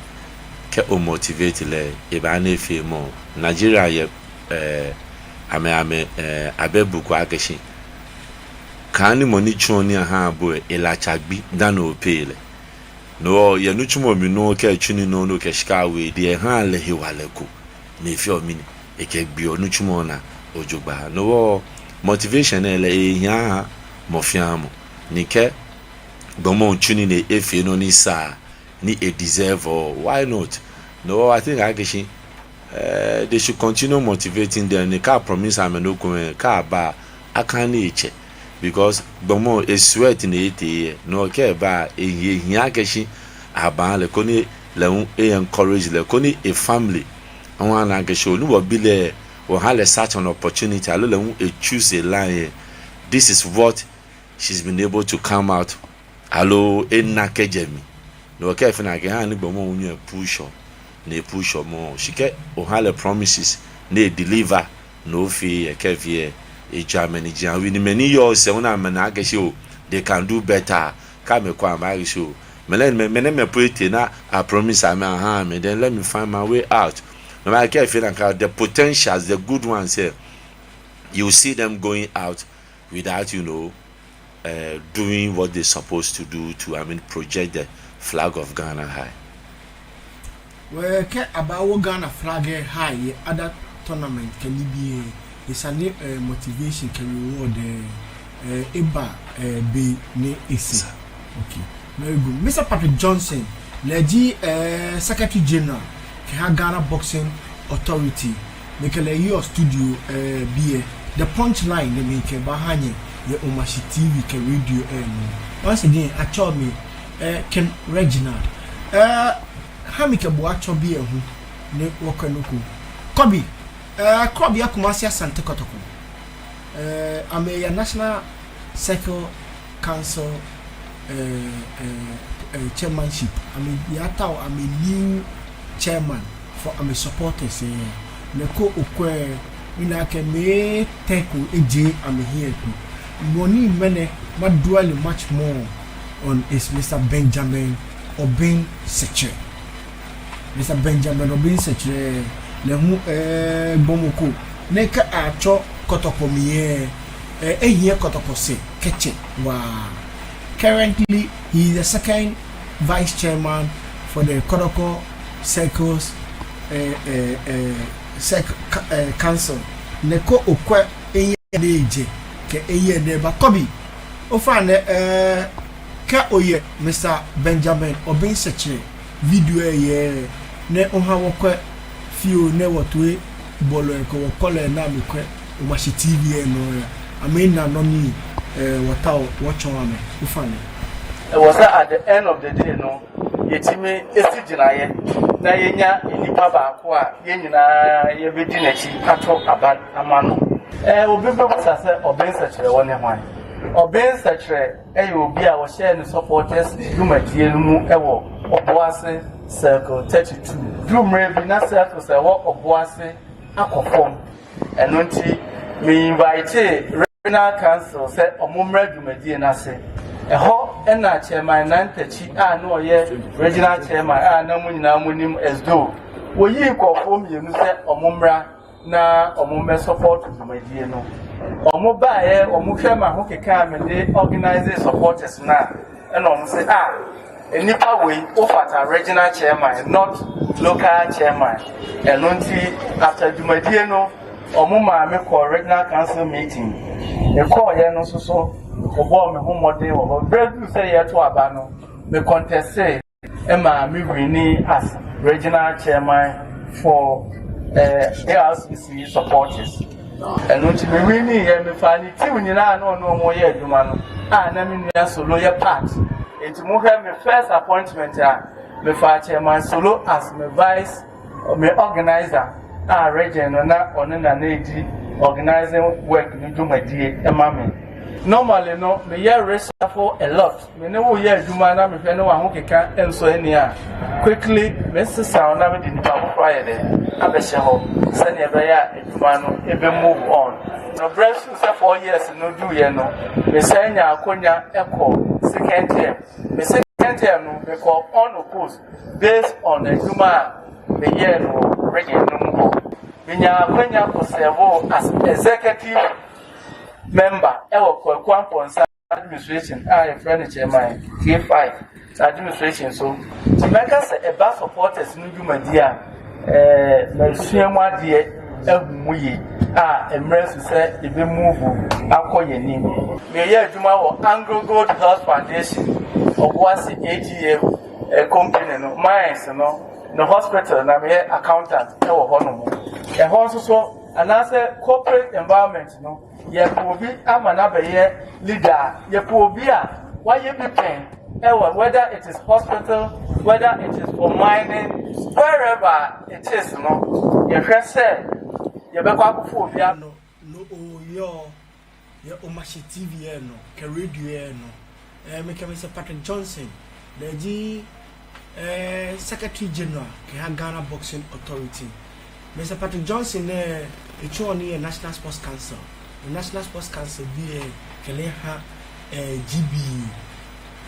kɛ o motivate lɛ, ebaaha ni efee more. Nigeria yɛ, eh, amɛ, amɛ, eh, abɛ bu ko akɛ shi, kɛ ani mɔ ni tsuɔ nii ahaa bo lɛ, ela tsa gbi dani o pay lɛ. No hewɔ yɛ nitsumɔ mli nɔŋŋ, kɛ etsu nii nɔŋŋ ni okɛ shika wo edɛŋ, ehaa lɛ hewalɛ ko ni efeɔ mɛni, ekɛgbeɔ nitsumɔ lɛ naa jogbaŋŋ. No hewɔ motivation nɛɛ lɛ, ehi aha mɔ fɛɛ mɔ. Ni kɛ gbɔmɔ tsu nii ni efee nɔ ni sa ni e deserve lɛ, why not? No hewɔ I think akɛ shi, eh, they should continue motivating them. Ni kɛ a promise amɛ nɔ ko lɛ, kɛ aba, akaha ni etsɛ. Because gbɔmɔ lɛ e sweat ni etee lɛ. No hewɔ kɛ eba lɛ, ehi, ehi akɛ shi abaaha lɛ koni lɛ hu e encourage lɛ, koni e family hu ana akɛ shi, oh, ni wɔbi lɛ, wɔha lɛ such an opportunity, aloo lɛ hu e choose a line lɛ. This is what she's been able to come out, aloo ena kɛjɛ mli. No hewɔ kɛ efee nakai, ehaa ni gbɔmɔ hu nyɛɔ e push-ɔ, ni e push-ɔ more. Shi kɛ oha lɛ promises ni e deliver, ni ofee lɛ, kɛ efee lɛ, ejɔ amɛ ni ji awi ni mɛi ni yɔɔ sɛɛ hu ni amɛna akɛ shi, oh, they can do better. Kɛ amɛkwɛ, amɛbaawie akɛ shi, oh, mɛi nɛɛ, mɛi, mɛi nɛɛ, mɛi po etee ni a promise amɛ, aha amɛ, then let me find my way out. No matter if you, the potentials, the good ones, eh, you see them going out without, you know, uh, doing what they're supposed to do to, I mean, project the flag of Ghana high. Well, kɛ abaawo Ghana flag lɛ high yɛ other tournament kɛ nibii lɛ, esa ni, eh, motivation kɛ reward lɛ, eh, eba, eh, be ni esa. Okay, very good. Mister Patrick Johnson, lɛ ji, eh, Secretary General kɛha Ghana Boxing Authority. Mikɛ lɛ yɔɔ studio, eh, biɛ. The Punchline ni mikɛbaaha nyɛ yɛ Omashi T V kɛ radio lɛ nɔ. Once again, atsɛɔ mi, eh, Ken Reginald. Eh, ha mikɛ bo atsɔ biɛ hu ni wɔkwɛ nɔ ko. Kobe, eh, Kobe yɛ Kumasi Asante Kotoko. Eh, amɛyɛ National Circle Council, eh, eh, eh, chairmanship. Amɛyatao amɛ new chairman for amɛ supporters lɛ. Nɛkɛ okwɛ, mina akɛ mɛi etɛ ko eje amɛhiɛ kpo. Mɔ ni mɛnɛ ma dwell much more on is Mister Benjamin Obeng Sekyere. Mister Benjamin Obeng Sekyere, lɛ hu, eh, gbɔmɔ ko ni kɛ atsɔ Kotoko mli lɛ, eh, ehiɛ Kotoko sɛɛ kɛtsɛ waa. Currently, he is the second vice chairman for the Kotoko Circles, eh, eh, eh, Circ-, ca-, eh, Council. Nɛkɛ okwɛ, eyi ni ejɛ kɛ eyi ni eba. Kobe, ofainɛ, eh, kɛ oyɛ Mister Benjamin Obeng Sekyere video lɛ yɛ, ni oha wɔkwɛ fioo ni wɔtoibɔlɔi kɛ wɔkɔlɔi ni amɛkwɛ Omashi T V lɛ nɔ lɛ, amɛna nɔ ni, eh, wɔtaoɔ wɔtsɔɔ amɛ. Ofainɛ. It was that at the end of the day no, yɛtumi asi gyinaeɛ na yɛnya nnipa baako a yɛn nyinaa yɛbɛdi n'akyi ato aba ama no. Eh, obi bɛbisa sɛ, Obeng Sekyere, wɔ ne hwan? Obeng Sekyere yɛ obi a wɔhyɛɛ ne supporters dwumadie no mu wɔ Obuasi Circle thirty-two. Duru mmerɛ bi na circles a ɛwɔ Obuasi akɔ fam. Ɛno nti, me invite Regional Council sɛ wɔmmra dwumadie no ase. Ɛhɔ na Chairman Nan Takyi a na ɔyɛ Regional Chairman a na mo nyinaa monim as though, wɔyii nkurɔfoɔ mmienu sɛ wɔmmra na wɔmmɛ support dwumadie no. Wɔbaeɛ, wɔhwɛ m'ahokeka a mede organize supporters no a, ɛna wɔn se, ah, nnipa wei, wofata regional chairman, not local chairman. Ɛno nti, after dwumadie no, wɔn maa me kɔɔ regional council meeting. Mekɔɔeɛ no nso so, wɔbɔɔ me ho mmɔden wɔ hɔ. Berɛ duru sɛ yɛto aba no, me contestee, ɛma me winni as regional chairman for, eh, A R C C supporters. Ɛno nti me winni yɛ, mefaa ne team nyinaa na ɔne wɔn yɛ adwuma no, a na me nua Solo yɛ part. Nti mohwɛ me first appointment a, mefaa Chairman Solo as me vice, me organizer, a region no na ɔne na na edi organizing work no dwumadie ɛma me. Normally no, meyɛ reshuffle a lot. Me ne wo yɛ adwuma na mehwɛ ne w'ahokeka nsɔ ani a, quickly mesesa wo na mede nipa foforɔ ayɛ dɛ, abɛhyɛ hɔ sɛdeɛ ɛbɛyɛ a adwuma no ɛbɛ move on. No berɛ so sɛ four years no duruiɛ no, mesan nya akonya ɛkɔ second term. Me second term no mekɔ unopposed based on adwuma a meyɛɛ no wɔ region no mu hɔ. Menya akonya kɔ serve as executive member ɛwɔ Kwaku Amponsah administration a yɛfrɛ no chairman K five administration so. Nti mɛka sɛ ɛba supporters no dwumadie a, eh, masua mu adeɛ ahu mu yie a mmerɛ so sɛ yɛbɛ move akɔ yɛn anim. Meyɛ adwuma wɔ Anglo Gold Health Foundation, Obuasi A G F, eh, company no, mines no, ne hospital na meyɛ accountant ɛwɔ hɔ nom. Ɛhɔ nso so anaasɛ corporate environment no, yɛpɛ obi ama no abɛyɛ leader a, yɛpɛ obi a wayɛ bi pɛn ɛwɔ, whether it is hospital, whether it is for mining, wherever it is no, yɛhwɛ sɛ yɛbɛkɔ akɔfa obi ano. No, no, oh, yɔ, yɛ Omashi T V lɛ nɔ, kɛ radio lɛ nɔ. Eh, mekɛ Mister Patrick Johnson, lɛ ji, eh, Secretary General kɛha Ghana Boxing Authority. Mister Patrick Johnson nɛɛ, etsɔ ni yɛ National Sports Council. Yɛ National Sports Council biɛ kɛ lɛ ha, eh, G B.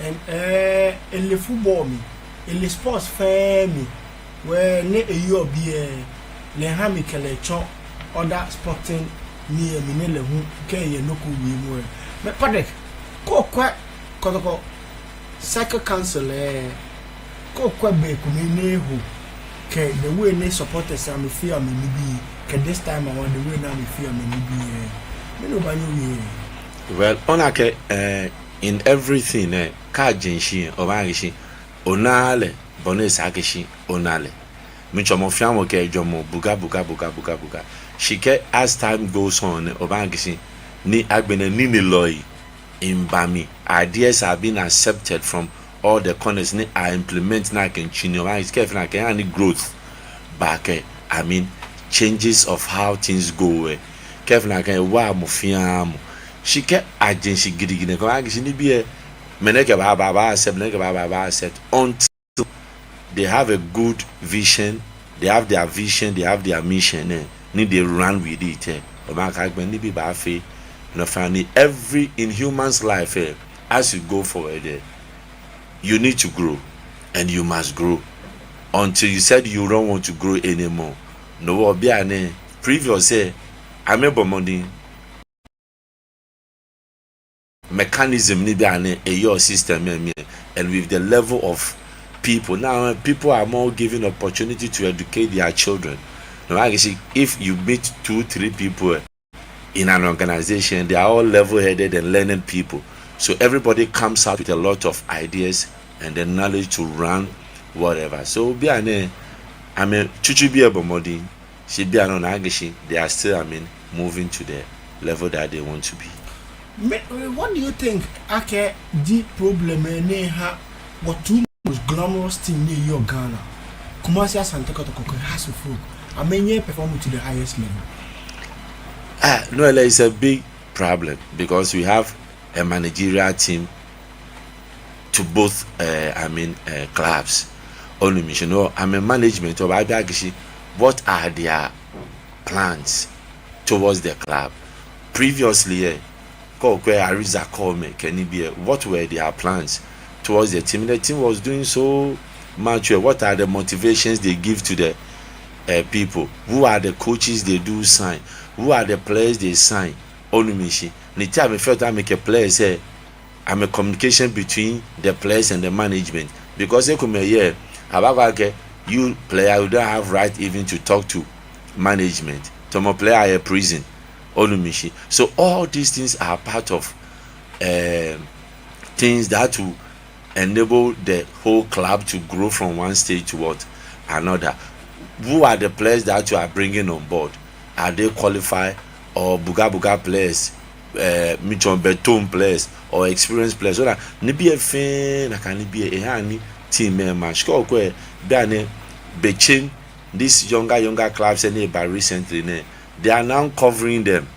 And, eh, ele football mli, ele sports fɛɛ mli. Well, ni eyɔɔ biɛ, lɛ ha mi kɛ lɛ tsɔ other sporting ni emi ni lɛ hu kɛ yɛ nɔ ko wiemɔ lɛ. Mɛ Patrick, kɛ okwɛ Kotoko Circle Council lɛ, kɛ okwɛ be ko mli ni eho, kɛ the way ni supporters amɛfee amɛnibii, kɛ this time around the way ni amɛfee amɛnibii lɛ, mɛni obaanyɛ owie? Well, ona akɛ, eh, in everything, eh, kɛ oje shishi, obaana akɛ shi, ona lɛ bɔ ni esa akɛ shi ona lɛ. Mitsɔɔ mɔ fɛɛ mɔ kɛ jwɛŋmɔ buga, buga, buga, buga, buga. Shi kɛ as time goes on, obaana akɛ shi, ni agbɛnɛ ninelɔi miiba mli. Ideas are being accepted from all the corners ni a-implement ni akɛmiitsi nii. Obaana akɛ shi kɛ efee nakai, ani growth ba kɛ, I mean, changes of how things go lɛ. Kɛ efee nakai, ewa mɔ fɛɛ mɔ. Shi kɛ aje shishi gidigidi nɛɛ, obaana akɛ shi nibii lɛ, mɛi nɛɛ kɛba, ba, ba-accept, mɛi nɛɛ kɛba, ba, ba-accept. Until they have a good vision, they have their vision, they have their mission, eh, ni they run with it, eh. Obaana akɛ agbɛnɛ nibii baafee nɔ fɛɛ nɔ. Every, in human's life, eh, as you go forward, eh, you need to grow, and you must grow until you said you don't want to grow anymore. No, bianɛ, previous, eh, amɛbɔ mɔdɛŋ, mechanism ni bianɛ eyɔɔ system lɛ mli, and with the level of people. Now, eh, people are more given opportunity to educate their children. Now, like you see, if you meet two, three people, eh, in an organization, they are all level-headed and learned people. So everybody comes out with a lot of ideas and the knowledge to run whatever. So bianɛ, I mean, tsutsu bii lɛ bɔ mɔdɛŋ, shi bianɛ ona akɛ shi, they are still, I mean, moving to the level that they want to be. Me, what do you think, akɛ, the problem, eh, ni ha wɔ two most glamorous team ni yɔɔ Ghana, Kumasi Asante Kotoko kɛ Hearts of Oak, amɛnyɛɛɛ perform to the highest level? Ah, no, like, it's a big problem because we have a managerial team to both, uh, I mean, uh, clubs. Onu mi shishi, no, I mean, management, obaabi akɛ shi, what are their plans towards the club? Previously, eh, kɛ okwɛ Ariza Kome kɛ nibii lɛ, what were their plans towards the team? The team was doing so much well. What are the motivations they give to the, uh, people? Who are the coaches they do sign? Who are the players they sign? Onu mi shishi, ni te amɛfee tamɔ akɛ players lɛ, I mean, communication between the players and the management. Because ekomɛi yɛ, abaakɛɛ akɛ, you player, you don't have right even to talk to management. Tamɔ player yɛ prison. Onu mi shishi. So all these things are part of, um, things that will enable the whole club to grow from one stage to what? Another. Who are the players that you are bringing on board? Are they qualified or buga buga players, uh, mitsɔɔ beton players or experienced players? So that nibii lɛ fɛɛ, nakai nibii lɛ, ehaa ni team lɛ ma. Shi kɛ okwɛ, bianɛ, between these younger, younger clubs lɛ ni eba recently nɛɛ, they are now covering them.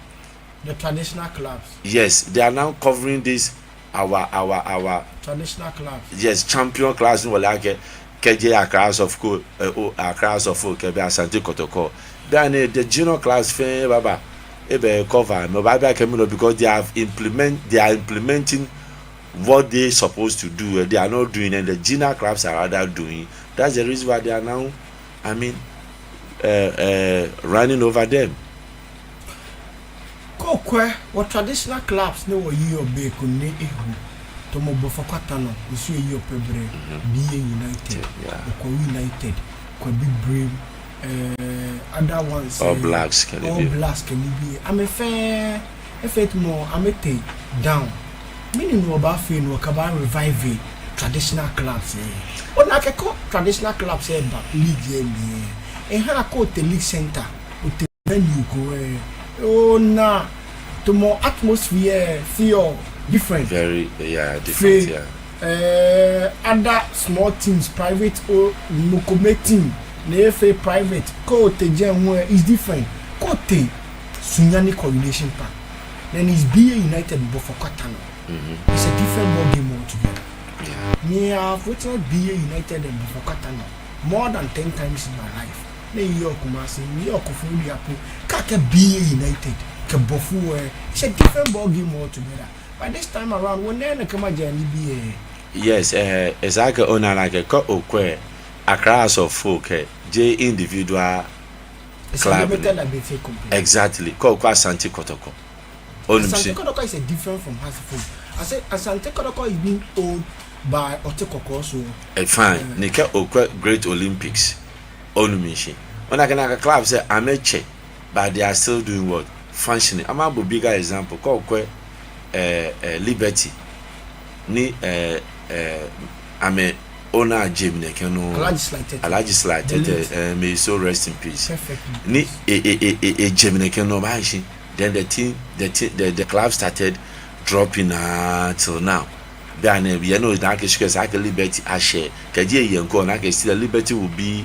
The traditional clubs. Yes, they are now covering this, our, our, our traditional clubs. Yes, champion clubs ni wɔle akɛ, kɛjɛ Accra House of Oak, eh, o, Accra House of Oak, kɛba Asante Kotoko. Then, eh, the junior clubs fɛɛ baba, eba cover, no, baba kɛ mi no, because they have implement, they are implementing what they supposed to do, eh, they are not doing, and the junior clubs are rather doing. That's the reason why they are now, I mean, uh, uh, running over them. Kɛ okwɛ wɔ traditional clubs ni wɔyɔɔ, be ko ni eho, tamɔ Bofokota nɔ, osu eyɔɔ pɛ brɛ, Mhm. B A United, Yeah. Okoe United, Kwabe Brem, eh, other ones, All eh, Blacks kɛ All nibii. Blacks kɛ nibii. Amɛfɛɛ, efee tamɔ amɛtee down. Mɛni nɔ wɔbaafee ni wɔkɛbaa revive traditional clubs lɛ? Ona akɛ kɛ traditional clubs lɛ ba league lɛ mli lɛ, ehaa kɛ otee league center, otee venue ko lɛ, ona tamɔ atmosphere lɛ feɔ different. Very, yeah, different, Fe- yeah. Eh, other small teams, private or mɔ kome team, ni efee private, kɛ otee jɛi hu lɛ, is different. Kɛ otee Sunyani Coronation Park, then it's B A United Bofokota nɔ. Mhm. It's a different ball game altogether. Yeah. Me, I've witnessed B A United and Bofokota nɔ more than ten times in my life. Ni miyɔɔ Kumasi, miyɔɔ Koforidua po, kɛ akɛɛ B A United kɛ Bofo lɛ, it's a different ball game altogether. But this time around, wɔnaaa nɛkɛ majee nibii lɛ. Yes, eh, esa akɛ ona akɛ kɛ okwɛ Accra House of Oak lɛ, jeee individual It's a club limited liability company. Exactly. Kɛ okwɛ Asante Kotoko. Onu mishishi? Asante Kotoko is a different from Hearts of Oak. I say Asante Kotoko is being owned by Ote Kɔkɔɔ so. Eh, fine. Ni kɛ okwɛ Great Olympics. Onu mishishi? Ona akɛ nakai clubs lɛ amɛtsɛ, but they are still doing what? Functioning. Amɛbɔ bigger example. Kɛ okwɛ, eh, eh, Liberty. Ni, eh, eh, amɛ owner jɛ mli nɛkɛ nɔŋŋ. Alhaji Sly Tete. Alhaji Sly Tete, eh, may his soul rest in peace. Ni, eh, eh, eh, eh, eh, jɛ mli nɛkɛ nɔŋŋ, baashi. Then the thing, the thing, the, the club started dropping, uh, till now. Bianɛ, you know, na akɛ shikɛ sa akɛ Liberty ashɛ. Kɛji eyɛ ŋkɔ, na akɛ still Liberty will be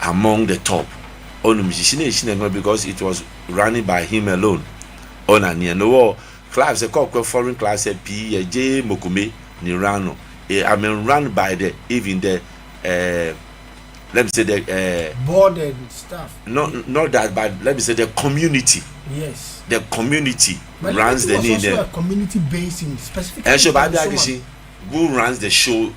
among the top. Onu mishishi? Shi nɛɛ, shi nɛɛ, because it was running by him alone. Ona nii, no wɔ clubs lɛ, kɛ okwɛ foreign clubs lɛ pii lɛ, jeee mɔ kome ni run nɔ. Eh, I mean, run by the, even the, eh, let me say the, eh, board and staff. No, not that, but let me say the community. Yes. The community runs the thing there. Community based in specific. And so, but who runs the show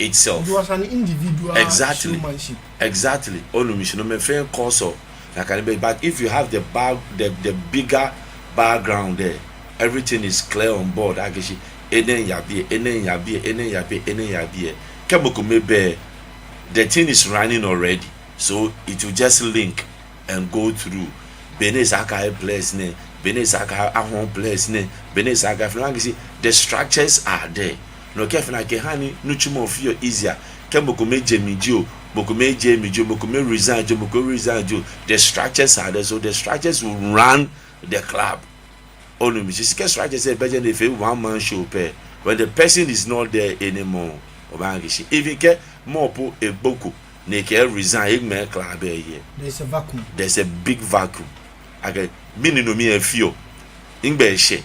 itself? It was an individual showmanship. Exactly. Onu mishishi? No mɛi fɛɛ kɔsɔ. That can be, but if you have the back, the, the bigger background there, everything is clear on board. Akɛ shi, enɛ yaa biɛ, enɛ yaa biɛ, enɛ yaa biɛ, enɛ yaa biɛ. Kɛ mɔ kome bɛ, the thing is running already. So it will just link and go through. Be ni esa akɛ players nɛɛ, be ni esa akɛ ahɔɔ players nɛɛ, be ni esa akɛ fɛɛ, akɛ shi, the structures are there. No kɛ fɛɛ na kɛhã ni nitsumɔ feɔ easier. Kɛ mɔ kome jɛ mli jio, mɔ kome jɛ mli jio, mɔ kome resign jio, mɔ kome resign jio, the structures are there, so the structures will run the club. Onu mishishi? Kɛ structures lɛ bɛ jɛi ni efee one man show pɛ, when the person is not there anymore, obaana akɛ shi, even kɛ mɔ po egboko ni ekɛ resign, eŋmɛɛ club lɛ yɛ. There's a vacuum. There's a big vacuum. Akɛ mɛni nɔ mli efeɔ? Nɛgbɛ eshɛ?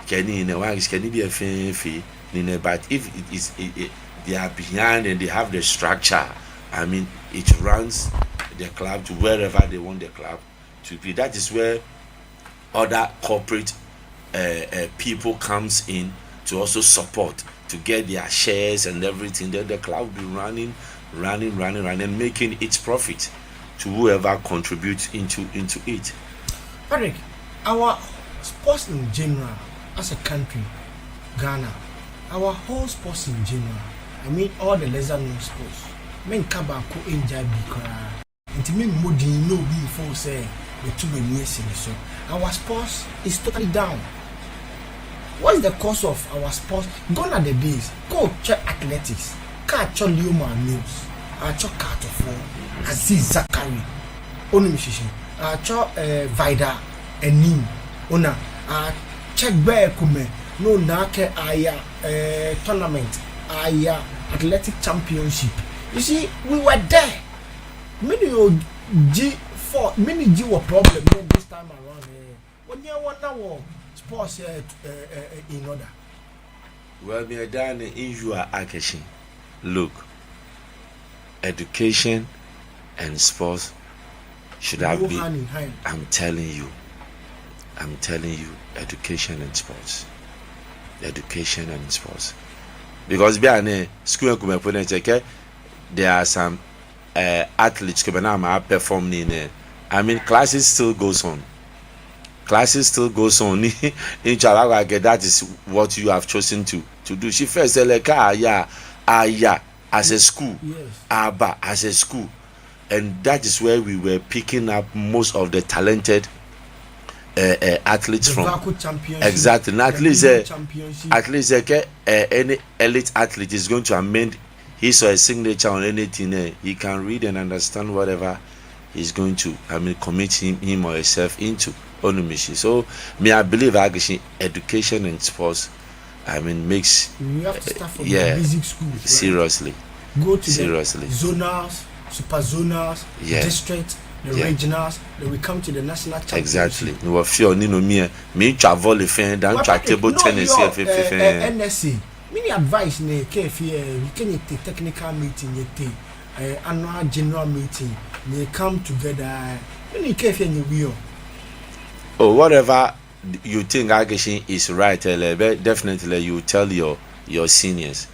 Kɛ nii nɛɛ, obaana akɛ shi kɛ nibii lɛ fɛɛ fee nii nɛɛ, but if it is, it, it, they are behind and they have the structure, I mean, it runs the club to wherever they want the club to be. That is where other corporate, uh, uh, people comes in to also support, to get their shares and everything. Then the club will be running, running, running, running, making its profit to whoever contributes into, into it. Patrick, our sports in general, as a country, Ghana, our whole sports in general, I mean all the lesser known sports, mɛi kaba ko enjoy bi koraa. Nti mɛni mɔdɛŋ nɔ obi fo sɛ yɛtu w'ani asi ne so? Our sports is totally down. What is the cause of our sports? Gone are the days. Kɛ otsɛ athletics, kɛ atsɛ Leomar Mills, atsɛ Karl Teifo, Azeez Zakari, onu mishishi, atsɛ, eh, Vida Aning, ona, atsɛ gbɛi komɛi, no na kɛ aya, eh, tournament, aya athletic championship. You see, we were there. Mɛni ji for, mɛni ji wɔ problem nɛɛ this time around, eh? Wɔnyɛɛɛ wɔna wɔ sports, eh, eh, eh, eh, in order. Well, mi daa ni in you are akɛ shi. Look, education and sports should have been, go hand in hand. I'm telling you, I'm telling you, education and sports, education and sports, because bianɛ school lɛ komɛi po nɛɛ tsɛ kɛ, there are some, uh, athletes komɛi ni amɛperform nii nɛɛ. I mean, classes still goes on. Classes still goes on. Ni in Chalaga, that is what you have chosen to, to do. Shi first lɛ kɛ aya, aya as a school. Yes. Aba as a school. And that is where we were picking up most of the talented, uh, uh, athletes from. Exactly. Now, at least, uh, at least, uh, kɛ, uh, any elite athlete is going to amend his or her signature on anything, eh, he can read and understand whatever he's going to, I mean, commit him, him or herself into. Onu mishishi? So, me, I believe akɛ shi education and sports, I mean, makes, we have to start from, eh, the basic schools, right? Seriously. Go to the zonals, super zonals, district, the regionals, then we come to the national championship. Exactly. Ni wɔfeɔ nii nɔ mli, eh, miitswa volley fɛɛ, then miitswa table tennis, eh, fɛɛ, fɛɛ, eh, fɛɛ. N S A. Mɛni advice ni kɛ efee, eh, kɛ nyɛtee technical meeting, nyɛtee, eh, annual general meeting, nyɛ come together, eh, mɛni kɛ efee nyɛwieɔ? Oh, whatever you think akɛ shi is right, eh, lɛ, but definitely you tell your, your seniors.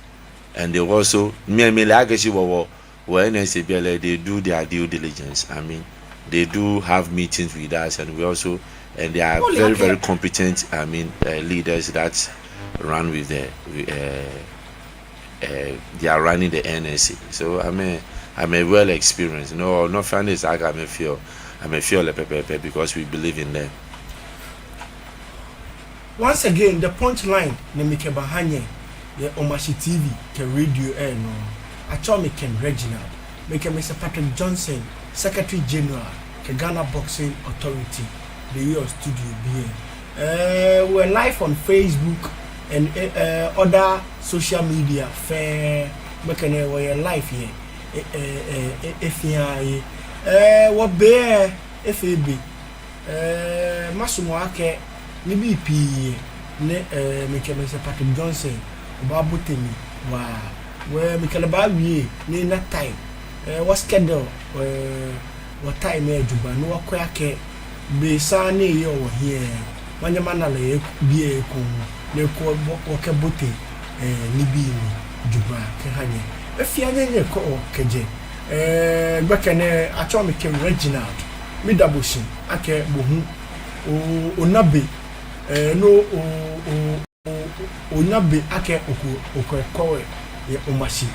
And they also, mi, mi le akɛ shi wɔ, wɔ, wɔ N S A bii lɛ, they do their due diligence. I mean, they do have meetings with us, and we also, and they are very, very competent, I mean, uh, leaders that run with the, uh, uh, they are running the N S C. So, I mean, I'm a well experienced. No, no fan is like I'm a feel, I'm a feel like pɛpɛɛpɛ because we believe in them. Once again, the punchline ni mikɛba ha nyɛ yɛ Omashi T V kɛ radio lɛ nɔ. Atsɛɔ mi Ken Reginald. Mikɛ Mister Patrick Johnson, Secretary General kɛ Ghana Boxing Authority, lɛ yɛ studio biɛ. Eh, we're live on Facebook and, eh, eh, other social media fɛɛ. Mɛkɛ nɛ wɔyɛ live yɛ, eh, eh, eh, eh, eh, fɛɛ yɛ. Eh, wɔbe, eh, efee be. Eh, masumɔ akɛ nibii pii ni, eh, mikɛ Mister Patrick Johnson obaabote mli waa. Wɛ mikɛ lɛ baawie ni ena time. Eh, wɔ schedule, eh, wɔ time lɛ jogbaŋŋ ni wɔkwɛ akɛ be saŋŋ ni eyɔɔ wɔhiɛ. Manyɛ mana lɛ yɛ biɛ ekoŋŋ ni eko wɔ, wɔkɛbote, eh, nibii mli jogbaŋŋ kɛha nyɛ. Efɛɛ nyɛ nyɛkɔ wɔ kɛjɛ. Eh, gbɛkɛ nɛ atsɛɔ mi Ken Reginald. Mida bo shi akɛ bo hu o, ona be, eh, no o, o, o, onya be akɛ okɔ, okɔ ekɔ wɛ yɛ Omashi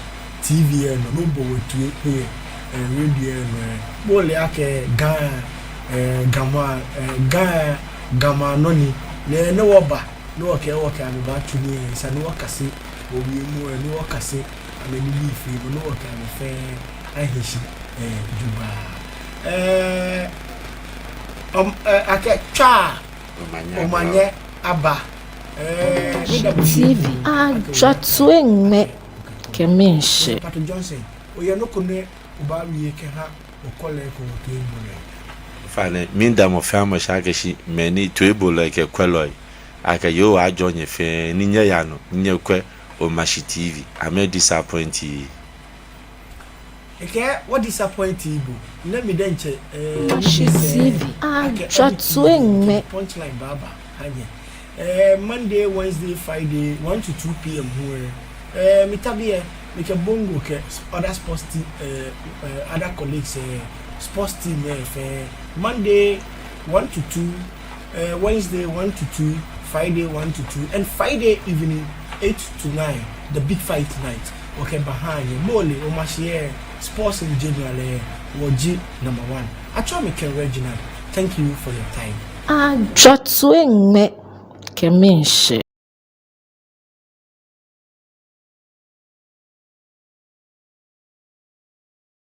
T V lɛ nɔ, no bo wɔ toi yɛ, eh, radio lɛ nɔ, eh. Bo ole akɛ Ga, eh, Ga maŋ, eh, Ga, Ga maŋ nɔ ni, nɛ, ni wɔba, ni wɔkɛ, wɔkɛ amɛ baatsu nii lɛ, esa ni wɔkase, owiemɔ lɛ, ni wɔkase amɛ nibii fɛɛ, ni wɔkɛ amɛ fɛɛ ahi shi, eh, jogbaŋŋ. Eh, um, eh, akɛ tswa, omanye aba. Eh, T V, atswa toi ŋmɛ kɛ miishɛɛ. Patrick Johnson, oyɛ nɔ ko ni obaawie kɛha okɔlɛ ko toibolɔi? Ofainɛ, miida mɔ fɛɛ mɔ shi akɛ shi mɛi ni toibolɔi kɛ kwɛlɔi, akɛ Yehowa ajɔɔ nyɛ fɛɛ ni nyɛya nɔ, ni nyɛkwɛ Omashi T V, amɛ disappoint. Ekɛɛ wɔ disappoint bo. Nɛ mi diɛŋtsɛ, eh, Omashi T V, atswa toi ŋmɛ. Punchline baaba ha nyɛ. Eh, Monday, Wednesday, Friday, one to two P M hu lɛ, eh, mita biɛ, mikɛ Bongo kɛ other sports team, eh, eh, other colleagues, eh, sports team lɛ fɛɛ. Monday, one to two, eh, Wednesday, one to two, Friday, one to two, and Friday evening, eight to nine, the big fight night. Wɔkɛbaa ha nyɛ. Mole, Omashi lɛ, sports in general lɛ, wɔji number one. Atsɛɔ mi Ken Reginald. Thank you for your time. Atswa toi ŋmɛ kɛ miishɛɛ.